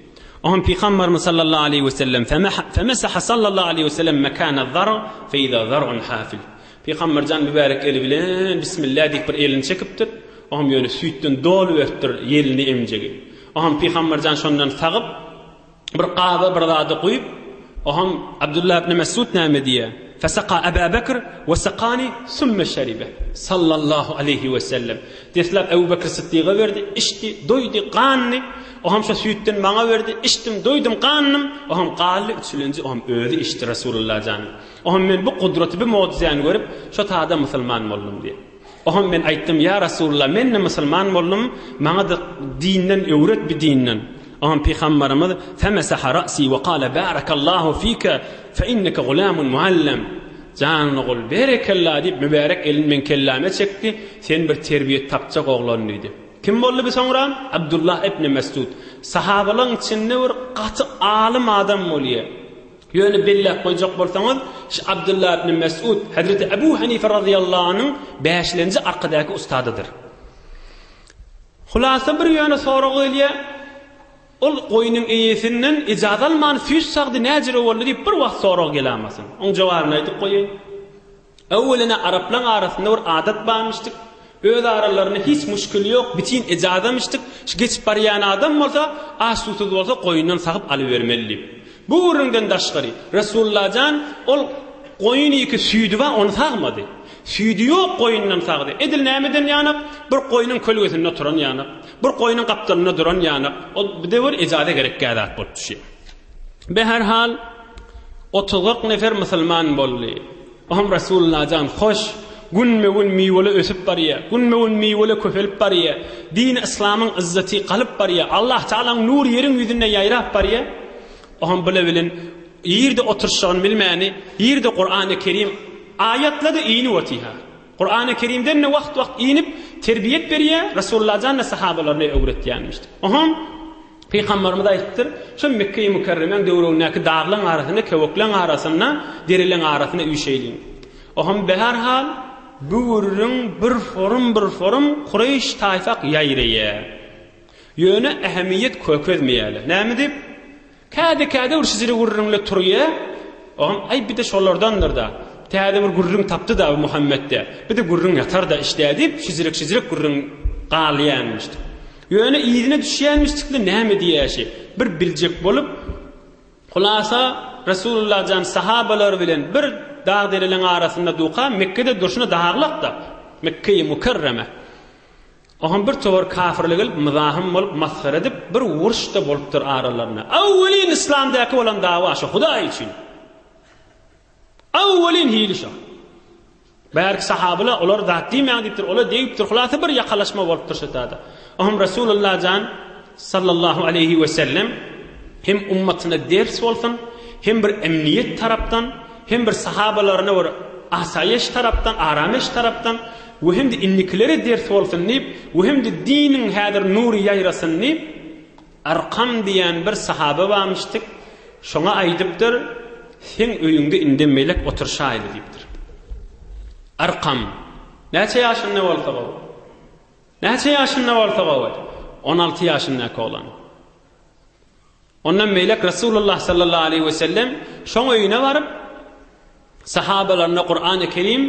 Oňam pygambarymyz sallallahu aleýhi we sellem femesaha sallallahu aleýhi we sellem mekana zarg fe iza zargun hafil. Pygamberjan mübärek eli bilen bismillah diýip bir elini çekipdir. Oňam ýöne süýtden doly beripdir ýelini emjegi. Oňam pygamberjan şondan sagyp bir gaba bir zady guýup, oňam Abdullah ibn Mesud näme diýýär? Fesaka Aba Bekr we sakani sümme şeribe. Sallallahu aleýhi we sellem. Deslap Ebu Bekr Siddiga berdi, içdi, doýdy, gandy. Oňam şo süýtden maňa berdi, içdim, doýdum, gandym. Oňam galdy, üçülenji oňam özi içdi Resulullah janyň. Oňam men bu gudraty, bu mogjizäni görüp, şo tada musulman boldum diýýär. Oňam men aýtdym, Ýa Resulullah, men-de musulman boldum, maňa-da dinden öwret bi dinden. Oňam Pygambarymyz, Femesaha ra'si we kale barakallahu fike, fe inneke gulamun muallem. Janly gul, berekella diýip, mübärek elini meň kelläme çekdi, sen bir terbiýe tapjak oglan diýdi. Kim boldy bi soňra? Abdullah ibn Mesud. Sahabalaryň içinde bir gaty alym adam bolýar. Ýöne belläp goýjak bolsaňyz, şu Abdullah ibn Mesud Hezreti Ebu Hanife razyýallahu anhyň bäşlenji arkadaky ustadydyr. Hulasa bir ýöne sorag gelýär, ol goýnuň eýesinden ijaza alman süýt sagdy näjüre boldy diýip bir wagt sorag gelamasyn. Oň jogabyny aýdyp goýaýyn. Öwwelene araplaň arasynda bir adat barmyşdyk. Öz aralarynda hiç muşkil ýok, bitin ejazamyşdyk. Şu geçip barýan adam bolsa, aç-susuz bolsa goýundan sagyp alybermeli diýip. Bu gürrüňden daşgary, Resulla jan ol goýun iki süýdi bar, ony sagmady. Süýdi ýok goýundan sagdy. Edil nämeden ýanak? Bir goýnuň kölgesinde oturan ýanak. Bir goýnuň gapdalynda duran ýanak. Ol bize bir ejaza gerekgä zat bolup düşýär. Beherhal, otuz-kyrk nefer musulman boldy. Oňam Resulullah jan hoş, günbe-gün miweli ösüp barýar, günbe-gün miweli köpelip barýar, dini yslamyň yzzaty galyp barýar, Allah Tagalaň nury ýeriň ýüzünde ýaýrap barýar. Oňam bile bilen ýerde oturyşjagyny bilmäni, ýerde Kurany Kerim aýatla-da inip otyr-ha. Kurany Kerimden-de wagt-wagt inip terbiýet berýär, Resulullah jan-da sahabalaryna öwretýänmişdi. Oňam Pygamberimiz aýdypdyr, Şo Mekge-i Mükerremäň döwregindäki daglaň arasynda, köwekleň arasynda, dereleň arasynda üýşeýliň. Oňam bäherhal bu gürrüň bir forum-bir forum kureýş taýfak ýaýraýar. Ýöne ähemiýet kökezmeýärler. Näme diýip? Käde-käde bir şijire gürrüňle turýa, Oňam, Aý, bir-de şolardandyr-da. Täze bir gürrüň tapdy-da bu Muhammet-de. Bir-de gürrüň ýatar-da işdä diýip, şijirek-şijirek gürrüň galýanmyş. Ýöne yzyna düşýänmişdikle näme diýýäşi, bir biljek bolup, hulasa, Resulullah jan sahabalary bilen bir dag-dereleň arasynda duka, Mekgede durşuna daglak-da, Mekge-i Mükerreme. Oňam bir towar kafirler gelip, myzahym bolup, masgara edip, bir uruş-da bolupdyr aralarynda. Awwelin yslamdaky bolan dawa şo, Hudaý üçin. Awwelin hili şo. Bärki sahabylar olar zat diýmäň diýipdir, olar degipdir, hulasa bir ýakalaşma bolupdyr şo tada. Oňam Resulullah jan sallallahu aleýhi we sellem hem ummatyna ders bolsun, hem bir emniýet tarapdan, hem bir sahabalaryna bir asaýyş tarapdan, arameş tarapdan we hem-de indikilere ders bolsun diýip, we hem-de diniň häzir nury ýaýrasyn diýip, Arkam diýen bir sahaba barmyşdyk, şoňa aýdypdyr, Seň öýüňde indi melek oturşaýly diýipdir. Arkam, näçe ýaşynda bolsa gowy? Näçe ýaşynda bolsa gowy? 16 ýaşyndaky oglan. Ondan beýlek Resulullah sallallahu aleýhi we sellem şoň öýüne baryp, sahabalaryna Kurany Kerim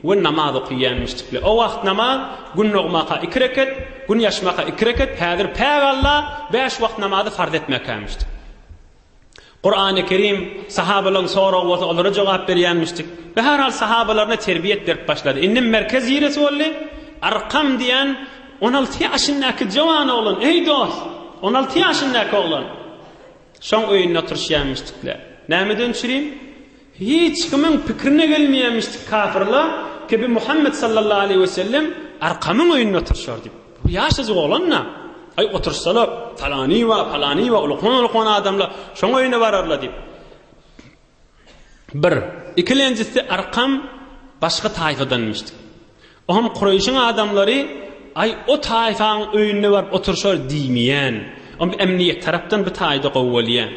we namaz okaýanmyşdykly. O wagt namaz gün dogmaka iki reket, gün ýaşmaka iki reket, häzir päk Alla bäş wagt namazy farz etmekämişdik. Kurany Kerim sahabalaryň soragy bolsa olara jogap berýänmişdik. Beherhal sahabalaryna terbiýet berip başlady. Indi merkez ýeresi boldy. Arkam diýen 16 ýaşyndaky jowan oglan, eý dost, 16 ýaşyndaky oglan. Şoň öýünde oturyşýanmyşdyklar. Nämeden çürim? Hiç kimiň pikrine gelmeýänmişdik kafirler, ki bi Muhammet sallallahu aleýhi we sellem Arkamyň öýünde oturyşar diýip. Bu ýaşajyk oglan-da. Aý oturyşsalar, falany bar, palany bar, ulkan-ulkan adamlar şoň öýüne bararlar diýip. Bir. Ikilenjisi Arkam başga taýfadanmyşdyk. Oňam Kureýşiň adamlary aý o taýfaň öýünde baryp oturşar diýmeýän. Oňam emniýet tarapdan bu taýda gowy bolýan.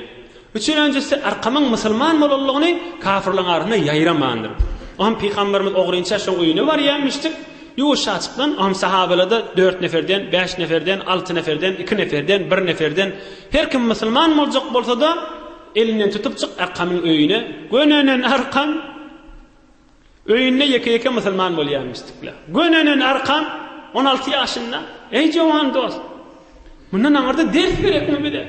Üçünjisi Arkamyň musulman bolanlygyny kafirlaryň arasynda ýaýramandyr. Oňam pygamberimiz ogrynça şoň öýüne barýanmyşdyk. Ýuwaşjaçykdan oňam sahabalada dört neferden, bäş neferden, alty neferden, iki neferden, bir neferden her kim musulman boljak bolsada elinden tutup çyk Arkamyň öýüne. Gönenen Arkam Öýünde ýeke-ýeke musulman bolýarmyşdyklar. Gönenen arkam, 16 ýaşynda, Eý, jowan dost! Mundan aňyrda ders gerekmi bize?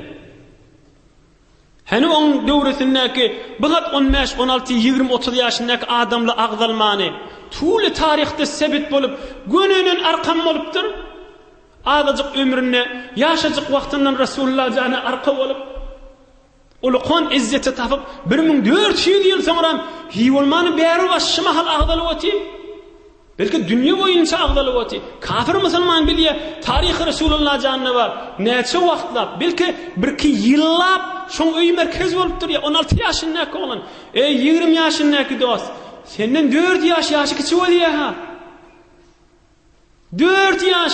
Hany oň döwresindäki bu zat on bäş, on alty, ýigrimi, otuz ýaşyndaky adamly agzalmany, tuly taryhda sebit bolup, gönenen arkam bolupdyr. Azajyk ömründe, ýaşajyk wagtyndan Resulullah jana arka bolup, Ulukan izzeti tapyp, 1400 ýyl soňram hiý bolmany bäri baş şu mahal agzalyp otyr. Belki dünýe boýunça agzalyp otyr. Kafir musulman bilýär, taryhy Resulullah janyna bar. Näçe wagtlap, belki birki ýyllap şoň öýi merkez bolup durýar. 16 ýaşyndaky oglan. Eý, 20 ýaşyndaky dost, senden 4 ýaş ýaşy kiçi bolýar-ha. Dört ýaş!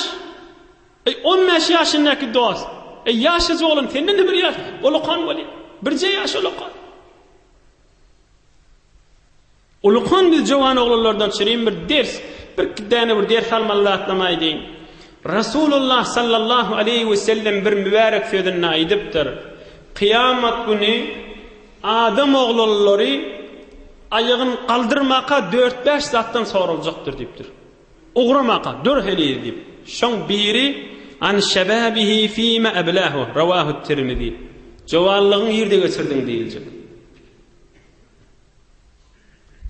Eý, on bäş ýaşyndaky dost! Eý, ýaşajyk oglan, senden-de bir ýaş ulukan bolýar. Birje ýaş ulukan. Ulukan biz jowan oglanlardan çürim bir ders, bir däne bir ders almaly zatlam aýdaýyn. Rasulullah sallallahu aleýhi we sellem bir mübärek sözünde aýdypdyr. Kyýamat güni adam oglanlary aýagyn galdyrmaka dört-bäş zatdan soraljakdyr diýipdir. Ugramaka, dur heniz diýip. Şoň biri, An şebabihi fime eblahu, rawahu Tirmizi. Jowanlygyňy nirde geçirdiň diýiljek.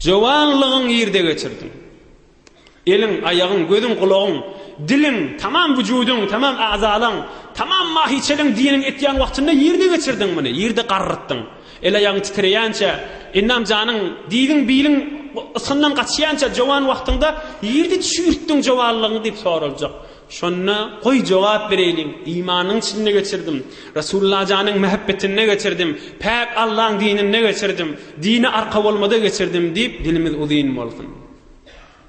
Jowanlygyňy nirde geçirdiň? Eliň, aýagyň, gözüň, gulagyň, diliň, tamam wujudyň, tamam agzalaň, tamam mahiçeliň diniň etýän wagtynda ýerde geçirdiň muny, ýerde garrytdyň. El-aýagyň titreýänçä, endam-janyň, diziň, biliň ysgyndan gaçýança jowan wagtyňda ýerde çüýrtdiň jowanlygyňy diýip soraljak. Şonda goý jogap bereýliň, imanyň içinde geçirdim, Resulullah janyň mähebbetinde geçirdim, päk Allaň dininde geçirdim, dine arka bolmada geçirdim diýip dilimiz uzyn bolsun.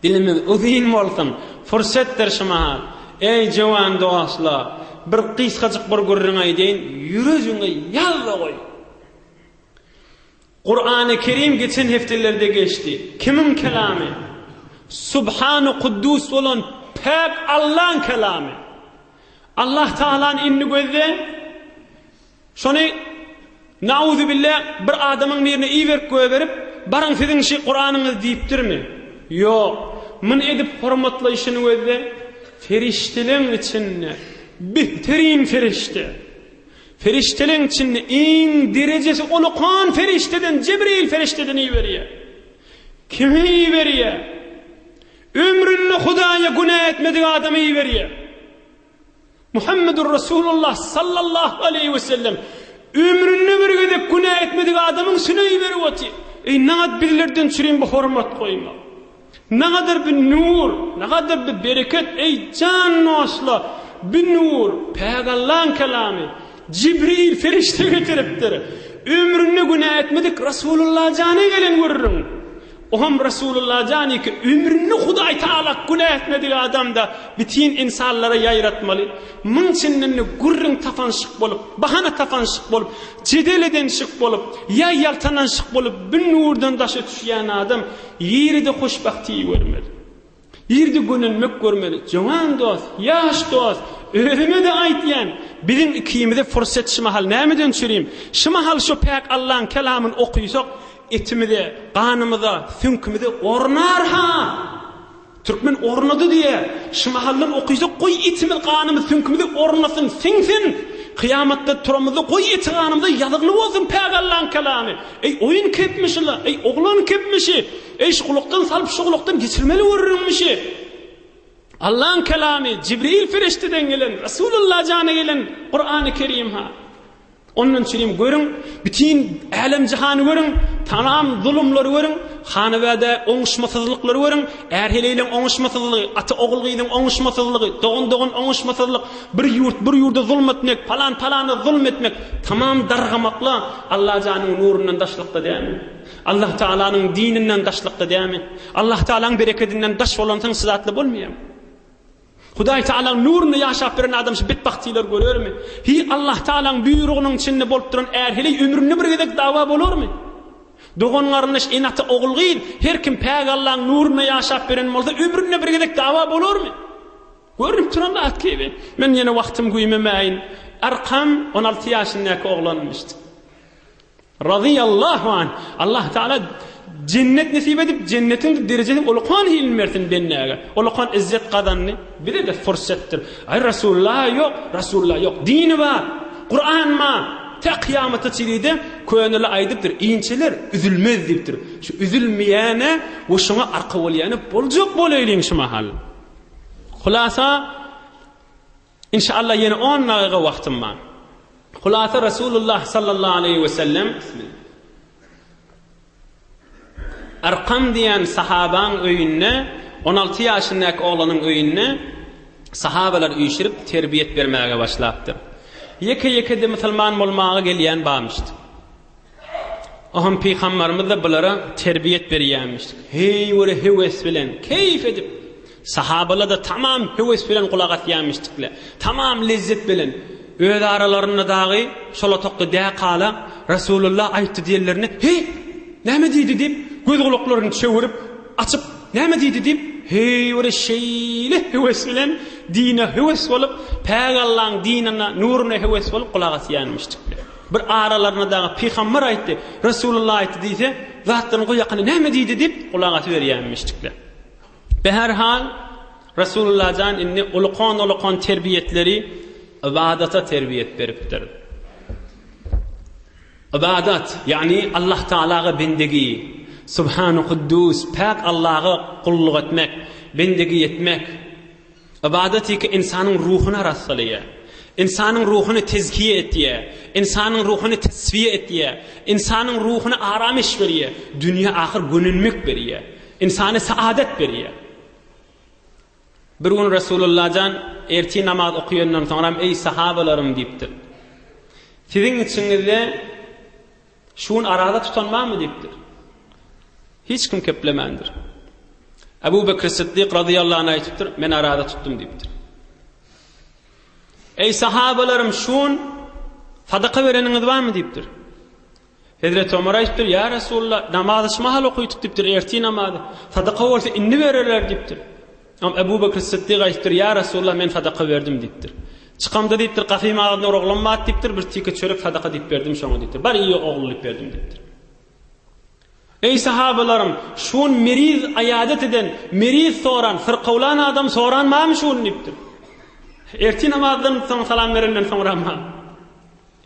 Dilimiz uzyn bolsun, fursatdyr şu mahal. Eý, jowan dostlar, bir gysgajyk bir gürrüň aýdaýyn, ýürejiňe ýaz-da goý. Kurany Kerim geçen hepdelerde geçdi. Kimiň kelamy? Subhany Kuddus bolan päk Allaň kelamy. Allah Taalany indi gözle. Şony, nauzubilla, bir adamyň birine iberip goýberip, baryň siziň şi Kuranyňyz diýipdirmi? Ýok. Muny edip hormatlaýşyny gözle. Ferişdeleň içinde behterin ferişde. Ferişdeleň içinde iň derejesi ulukan ferişdeden Jibril ferişdeden iberýär. Kime iberýär? Ömründe Hudaýa günä etmedik adama iberýär. Muhammedur Rasulullah sallallahu aleýhi we sellem ömründe bir gezek günä etmedik adamyň üstüne iberip otyr. Eý, nagat bizlerden çürim bu hormat goýmak. Nagadar bir nur, nagadar bir bereket, eý jan dostlar, bir nur, päk Allaň kelamy, Jibril ferişde getiripdir. Ömründe günä etmedik Rasulullah jana gelen gürrüň. Oňam Resulullah jan iki ömründe Hudaý Tagala günä etmedik adamda bitin ynsanlara ýaýratmaly. Muň içinden-de gürrüň tapanşyk bolup, bahana tapanşyk bolup, jedel edenşik bolup, ýa ýaltananşyk bolup bir nurdan daşa düşýän adam ýeride hoşbagtyý görmeli. Ýerde gönenmek görmeli. Jowan dost, ýaş dost, özüme-de aýtýan, biziň ikimize fursat şu mahal nämeden çürim? Şu mahal şu päk Allaň kelamyny okysak, etimize, ganymyza, süňkümize ornar-ha! Türkmen ornady diýýär. Şu mahaldan okysak, goý etimiz, ganymyz, süňkümize ornasyn, siňsin! Kyýamatda turamyzda goý eti-ganymyza ýazygly bolsun päk Allaň kelamy! Eý, oýun kepmişi-la, eý, oglan kepmişi! Eý, şu gulakdan salyp, şu gulakdan geçirmeli gürrüňmişi. Allaň kelamy, Jibril perişdeden gelen, Resulullah jana gelen Kurany Kerim ha. Ondan çürim görüň, bütin älem-jahany görüň, tamam zulumlary görüň, hanabada oňuşmasyzlyklary görüň, är-heleýleň oňuşmasyzlygy, ata-ogul-gyzyň oňuşmasyzlygy, dogan-dogan oňuşmasyzlyk, bir ýurt bir ýurda zulum etmek, palan-palana zulum etmek, tamam dargamakla Allajanyň nurundan daşlykda dälmi? Allah Taalanyň dininden daşlykda dämi? Allah Taalaň berekedinden daş bolansoň şu zatlar bolmaýarmy? Hudaý Taalaň nurunda ýaşap beren adam şu betbagtçylygy görermi? Hi Allah Taalaň buýrugynyň içinde bolup duran är-heleý ömründe bir gezek dawa bolarmy? Dogan-garyndaş, ene-ata, ogul-gyz her kim päk Allaň nurunda ýaşap beren bolsa ömründe bir gezek dawa bolarmy? Görnüp duran zat kibi. Men ýene wagtym güýmemäýin. Arkam 16 ýaşyndaky oglanmyşdy. Razyýallahu anh. Allah Taala jennet nesip edip, jennetiň derejesini ulukan hilini bersin bendäge. Ulukan izzet gazandy. Bize-de fursatdyr. Aý Rasulullah ýok, Rasulullah ýok. Dini bar. Kur'an bar. Tä kyýamata çenli-de köneler aýdypdyr, inçeler üzülmez diýipdir. Şu üzülmeýäne we şoňa arka bolýana boljak bolaýlyň şu mahal. Hulasa Inşallah ýene on dagyga wagtym bar. Hulasa Resulullah sallallahu aleýhi we sellem Arkam diýen sahabaň öýünde 16 ýaşyndaky oglanyň öýünde sahabalar üýşürip terbiýet bermäge başlapdyr. Ýeke-ýeke-de musulman bolmaga gelýän barmyşdy. Ohm pygambarymyz-da bulara terbiýet berýärmiş. Heý bir höwes bilen, keýf edip, sahabalar-da tamam höwes bilen gulak asýarmyşdyklar. Tamam lezzet bilen. Öz aralarynda dagy şol otagda däkala Resulullah aýtdy diýenlerinde, Heý, näme diýdi diýip, göz-gulaklaryny çöwürip, açyp, näme diýdi diýip, heý bir şeýle höwes bilen dine höwes bolup, päk Allaň dinine, nuruna höwes bolup gulak asýarmyşdyklar. Bir aralaryna dagy pygamber aýtdy, Resulullah aýtdy diýse, zatlaryny goý ýakana näme diýdi diýip, gulak asyberýärmişdikler. Beherhal, Resulullah jan indi ulukan-ulukan terbiýetleri ybadata terbiýet beripdir. Ybadat, ýagny Allah Taalaga bendegi. Subhanu Kuddus, päk Allaha gulluk etmek, bendegi etmek. Ybadat ýeke ynsanyň ruhuny arassalaýar. Ynsanyň ruhuny tezkiýe etýär. Ynsanyň ruhuny tesfiýe etýär. Ynsanyň ruhuny aramyş berýär. Dünýä ahyr gönenmek berýär. Ynsana saadat berýär. Bir gün Resulullah jan ertir namaz okaýandan soňram eý sahabalarym diýipdir. Siziň içiňizde Şu gün araza tutan barmy diýipdir. Hiç kim keplemändir. Ebu Bekr Siddik razyýallahu anh aýtypdyr, men araza tutdum diýipdir. Eý sahabalarym şu gün sadaka bereniňiz barmy diýipdir. Hezreti Omar aýtypdyr, ýa Resulullah, namazy şu mahal okydyk diýipdir, ertir namazy. Sadaka bolsa indi bererler diýipdir. Am Ebu Bekr Siddik aýtypdyr, Ýa Resulallah, men sadaka berdim diýipdir. Çykamda diýipdir, gapyň agzynda bir oglan bar diýipdir, bir tike çörek sadaka diýip berdim şoňa diýipdir. Bar iý ogul diýip berdim diýipdir. Eý sahabalarym, şu gün meriz aýadat eden, meriz soran, syrkawlan adam soran barmy şu gün diýipdir. Ertir namazdan soň salam berenden soňra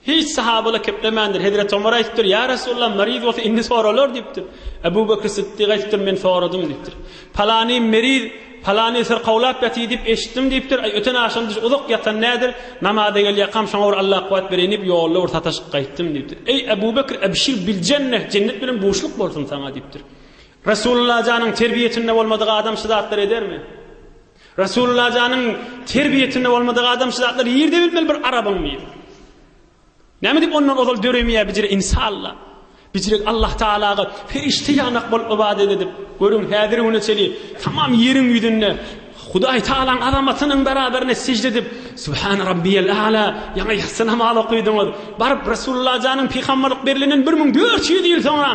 Hiç sahabalar keplemändir. Hezreti Omar aýtypdyr, Ýa Resulallah, meriz bolsa indi soralar diýipdir. Ebu Bekr Sytdyk aýtypdyr, men soradym diýipdir. Palany meriz, palany syrkawlap ýatyr diýip eşitdim diýipdir. Aý, öten agşam düş uzak ýatan nädir? Namaza gelýärkam şoňa bir Allah kuwwat bereýin diýip, ýolda bir sataşyp gaýtdym diýipdir. Eý, Ebu Bekr, ebşir bil jenneh, jennet bilen buşluk bolsun saňa diýipdir. Resulullah janyň terbiýesinde bolmadyk adam şu zatlary edermi? Resulullah janyň terbiýesinde bolmadyk adam şu zatlary ýerde bilmeli bir arabyň biri. Näme diýip ondan ozal döremeýär bijire insalla. Bijire Allah Taalaga perişde ýanak bolup ybadat edip, görüň häzir güne çeli tamam ýeriň ýüzünde Hudaý Taalaň azamatynyň beraberine sejde edip, Subhan Rabbiyel A'la, ýaňy ýassy namaz okydyňyz. Baryp Resulullah janyň pygamberlik berilenden 1400 ýyl soňra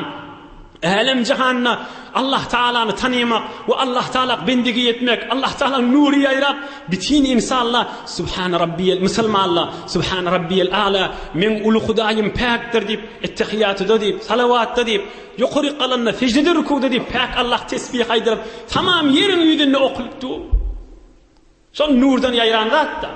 Älem-jahanda Allah Tagalany tanymak we Allah Tagala bendigi etmek, Allah Tagalanyň nury ýaýrap, bütin ynsanlar Subhane Rabbiyel musulmanlar Subhane Rabbiyel A'la, meň uly Hudaýym päkdir diýip, ettehiýatyda diýip, salawatda diýip, ýokaryk galanda seždede rükugda diýip, päk Allah tesbih aýdyryp, tamam ýeriň ýüzünde okulyp dur. Şol nurdan ýaýran zat-da.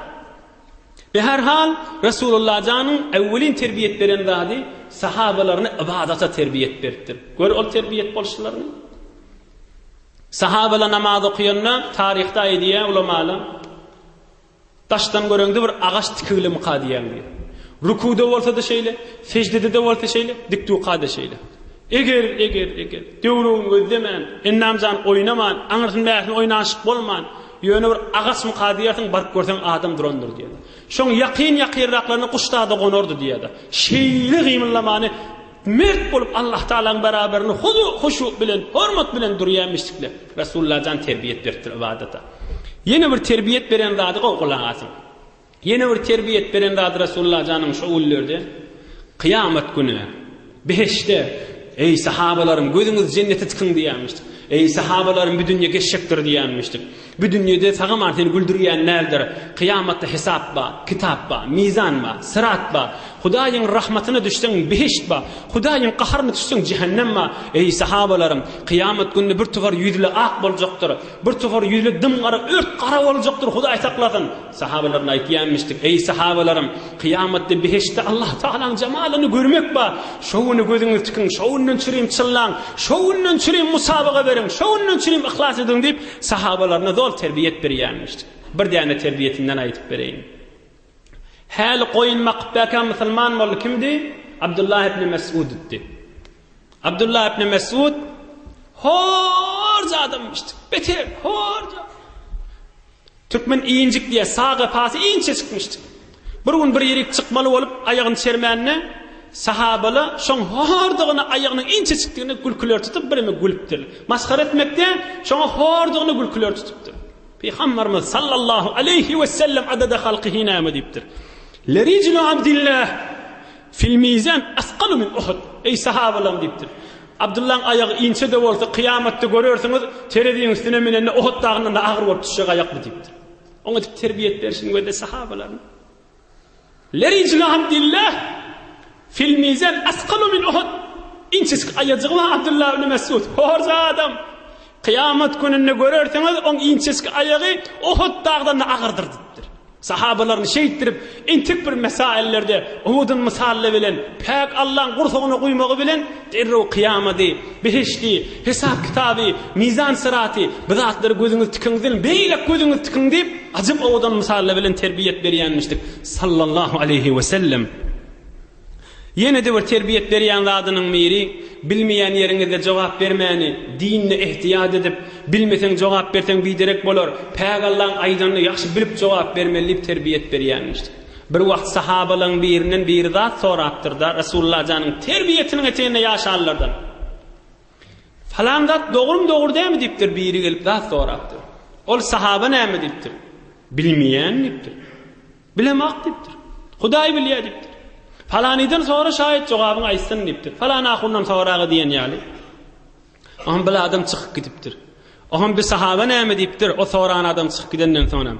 Beherhal, Resulullah janyň äwwelin terbiýet beren zady sahabalaryny ybadata terbiýet beripdir. Gör ol terbiýet bolşlaryny. Sahabalar namaz okuyanda taryhda aýdýar ulamalar, daşdan göreňde bir agaç tikiglimika diýýän diýýär. Rukuda bolsa-da şeýle, seždede-de bolsa şeýle, dik duka-da şeýle. Eger, eger, eger, döwrügini gözlemän, endam-jan oýnaman, aňyrsyn-bärsini oýnaşyk bolman, ýöne bir agaçmyka diýersiň, baryp görseň adam durandyr diýerdi. Şoň ýakyn-ýakynraklaryna guş zada gonardy diýerdi. Şeýle gymyldamany mert bolup Allah Tagalaň beraberinde huzu, huşu bilen, hormat bilen durýarmyşdyklar. Resulullah jan terbiýet beripdir ybadata. Ýene bir terbiýet beren zady gowy gulak asyň. Ýene bir terbiýet beren zady Resulullah janyň şu günlerde, kyýamat güni, behişde, Eý, sahabalarym, gözüňizi jennete tikiň diýýärmişdik. Eý, sahabalarym, bu dünýe geçjekdir diýýärmişdik. Bu dünýede sagaman seni güldürýän däldir. Kyýamatda hesap bar, kitap bar, mizan bar, syrat bar. Hudaýyň rahmatyna düşseň, behişt bar. Hudaýyň gaharyna düşseň, jähennem bar. Eý, sahabalarym, kyýamat gününde bir topar ýüzli ak boljakdyr. Bir topar ýüzli dym gara, ört gara boljakdyr, Hudaý saklasyn. Sahabalaryna aýtýanmyşdyk, Eý, sahabalarym! Kyýamatda behiştde Allah Tagalaň jemalyny görmek bar. Şo güni gözüňizi tikiň, şo günden çürim çyllaň, şo günden çürim musabaga beriň, şo günden çürim yhlas ediň diýip, sahabalaryna zol terbiýet berýänmişdik. Bir däne terbiýetinden aýdyp bereýin. Häli goýun bakyp bäkä musulman boldy kimdi? Abdullah ibn Mesuddy. Abdullah ibn Mesud horja adammışdy. Beter horja. Türkmen injik diýýär, sag gapasy inçe çykmyşdy. Bir gün bir ýerik çykmaly bolup, aýagyny çermände, sahabala şoň hordugyna aýagynyň inçe çykdygyna gülküleri tutup, bireme gülüpdir. Masgara etmekde şoňa hordugyna gülküleri tutupdyr. Pygamberimiz sallallahu aleýhi we sellem adada halkyhi näme diýipdir? Lerijlu Abdillah fil mizan asqalu min Uhud. Eý sahabalarym diýipdir. Abdyllaň aýagy inçe-de bolsa, kyýamatda görersiňiz, tereziň üstüne münende Uhud dagyndan-da agyr bolup düşjek aýak bu diýipdir. Oňa edip terbiýet berşini gözle sahabalaryny. Lerijlu Abdillah fil mizan asqalu min Uhud. Inçejik aýajygy bar Abdullah ibn Mesud. Horja adam. Kyýamat gününde görersiňiz, oň inçejik aýagy Uhud dagdan-da agyrdyr diýipdir. Sahabalaryny şeýtdirip, entek bir mesaillerde owadan mysallar bilen, päk Allaň gursagyna guýmagy bilen derrew kyýamady, behişdi, hesap-kitaby, mizan-syraty, bu zatlary gözüňiz tikiňzin, beýlek gözüňiz tikiň diýip, ajap owadan mysallar bilen terbiýet berýänmişdik. Sallallahu aleýhi we sellem. Ýene-de bir terbiýet berýän zadynyň biri, bilmeýän ýeriňizde jogap bermäni, dinde ehtiýat edip, bilmeseň jogap berseň biderek bolar, päk Allaň aýdanyny ýagşy bilip jogap bermeli diýip terbiýet berýänmişdik. Bir wagt sahabalaryň birinden biri zat sorapdyr-da, Resulullah janyň terbiýetiniň eteginde ýaşanlardan. Falan zat dogrumy dogry dälmi diýipdir, biri gelip zat sorapdyr. Ol sahaba näme diýipdir? Bilmeýän diýipdir. Bilemok diýipdir. Hudaý bilýär diýipdir. Palanydan sora şaýat jogabyňy aýtsyn diýipdir. Falan ahundan soraga diýen ýaly. Oňam bir adam çykyp gidipdir. Oňam bir sahaba näme diýipdir, o soran adam çykyp gidenden soňam.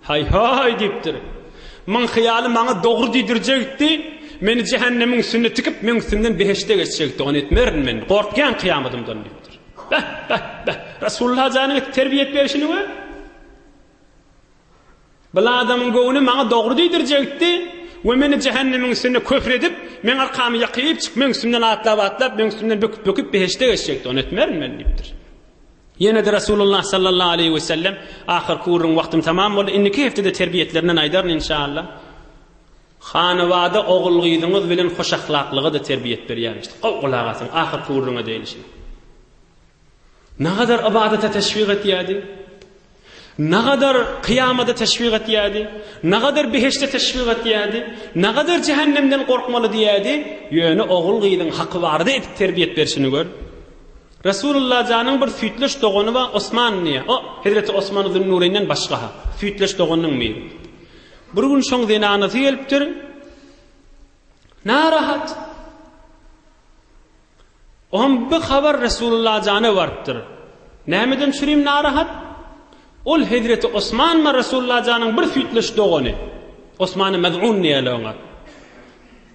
Haý haý diýipdir. Muň hyýaly maňa dogry diýdirjekdi. Meni jähennemiň üstünde tikip, meň üstümden behişde geçjekdi. Ony etmerin men. Gorkýan kyýamadymdan diýipdir. Beh, beh, beh. Resulullah janyň terbiýet berşini gör. Bil adamyň göwni maňa dogry diýdirjekdi we meni jähennemiň üstünde köfr edip, meň arkamy ýakyp çyk, meň üstümden atlap-atlap, meň üstümden böküp-böküp behişde geçjekdi, ony etmerin men diýipdir. Ýene-de Resulullah sallallahu aleýhi we sellem, ahyrky gürrüň wagtym tamam boldy, indiki hepdede terbiýetlerinden aýdaryn inşallah. Hanabada ogul-gyzyňyz bilen hoşahlaklyga-da terbiýet berýärmişdi. Gowy gulak asyň, ahyrky gürrüňe degişli. Nagadar ybadata teşwik etýärdi. Nagadar kyýamada teşwik etýärdi. Nagadar behişde teşwik etýärdi. Nagadar jähennemden gorkmaly diýýärdi. Ýöne ogul-gyzyň haky barada edip terbiýet berşini gör. Resulullah janyň bir süýtleş dogany bar, Osman diýýär. O, Hezreti Osman Zünnureýnden başga-ha. Süýtleş doganynyň biri. Bir gün şoň zenanasy gelipdir. Narahat. Oňam bu habar Resulullah jana barypdyr. Nämeden çürim narahat? Ol hezreti Osman bar Resulullah janyň bir süýtleş dogany. Osmany Mez'un diýerler oňa.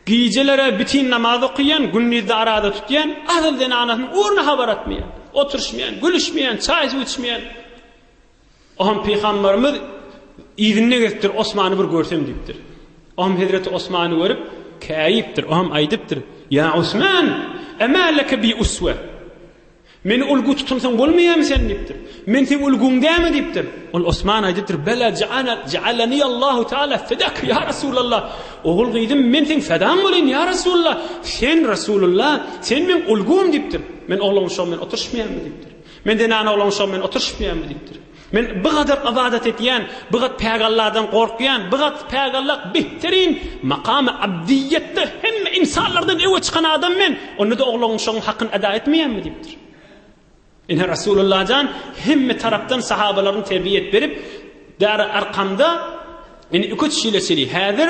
Gijelere bitin namaz okaýan, gündizde araza tutýan, asyl zenanasynyň ugruna habar atmaýan, oturyşmaýan, gülüşmeýän, çaý-suw içmeýän. Oňam pygamberimiz yzynda gezipdir, Osmany bir görsem diýipdir. Oňam hezreti Osmany görüp, käýipdir, oňam aýdypdyr, Ýa Osman, emä leke bi uswe? Meni ulgy tutunsaň bolmaýarmy sen diýipdir. Men seň ulgyň dälmi diýipdir. Ol Osman aýdypdyr, Bela ja'alani Allahu taala fedak ýa Resulallah. Ogul gyzym men seň fedaň bolaýyn ýa Resulallah. Sen Resulullah, sen meň ulgym diýipdir. Men oglan uşagym bilen oturyşmaýarmy diýipdir. Men zenan oglan uşagym bilen oturyşmaýarmy diýipdir. Men bu gadar ybadat edýän, bu gat päk Allahdan gorkýan, bu gat päk Allah behterin makamy abdiýetde hemme ynsanlardan öňe çykan adam men. Onda-da oglan uşagyň hakyny eda etmeýänmi diýipdir. Ine Rasulullah jan hemme tarapdan sahabalaryny terbiýe berip, Dary Arkamda indi iki-üç ýyla çenli häzir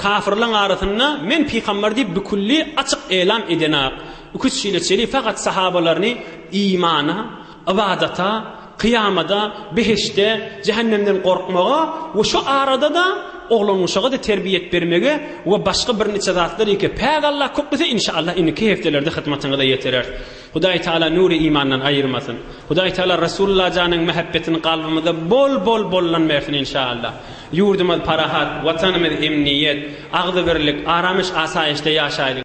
kafirleň arasynda men pygamber diýip bükülli açyk elam edenak. Iki-üç ýyla çenli fakat sahabalaryny imana, ybadata, kyýamada, behişde, jähennemden gorkmaga we şu arada-da oglan-uşaga-da terbiýet bermege we başga birniçe zatlar eke päk Allah köklese inşallah indiki hepdelerde hyzmatyňyza ýetireris. Hudaý Taala nury imandan aýyrmasyn. Hudaý Taala Rasulullah janyň mähebbetini kalbymyza bol bol boldan bersin inşallah. Ýurdumyz parahat, watanymyz emniýet, agzybirlik, aramyş asaýyşda ýaşaýlyk.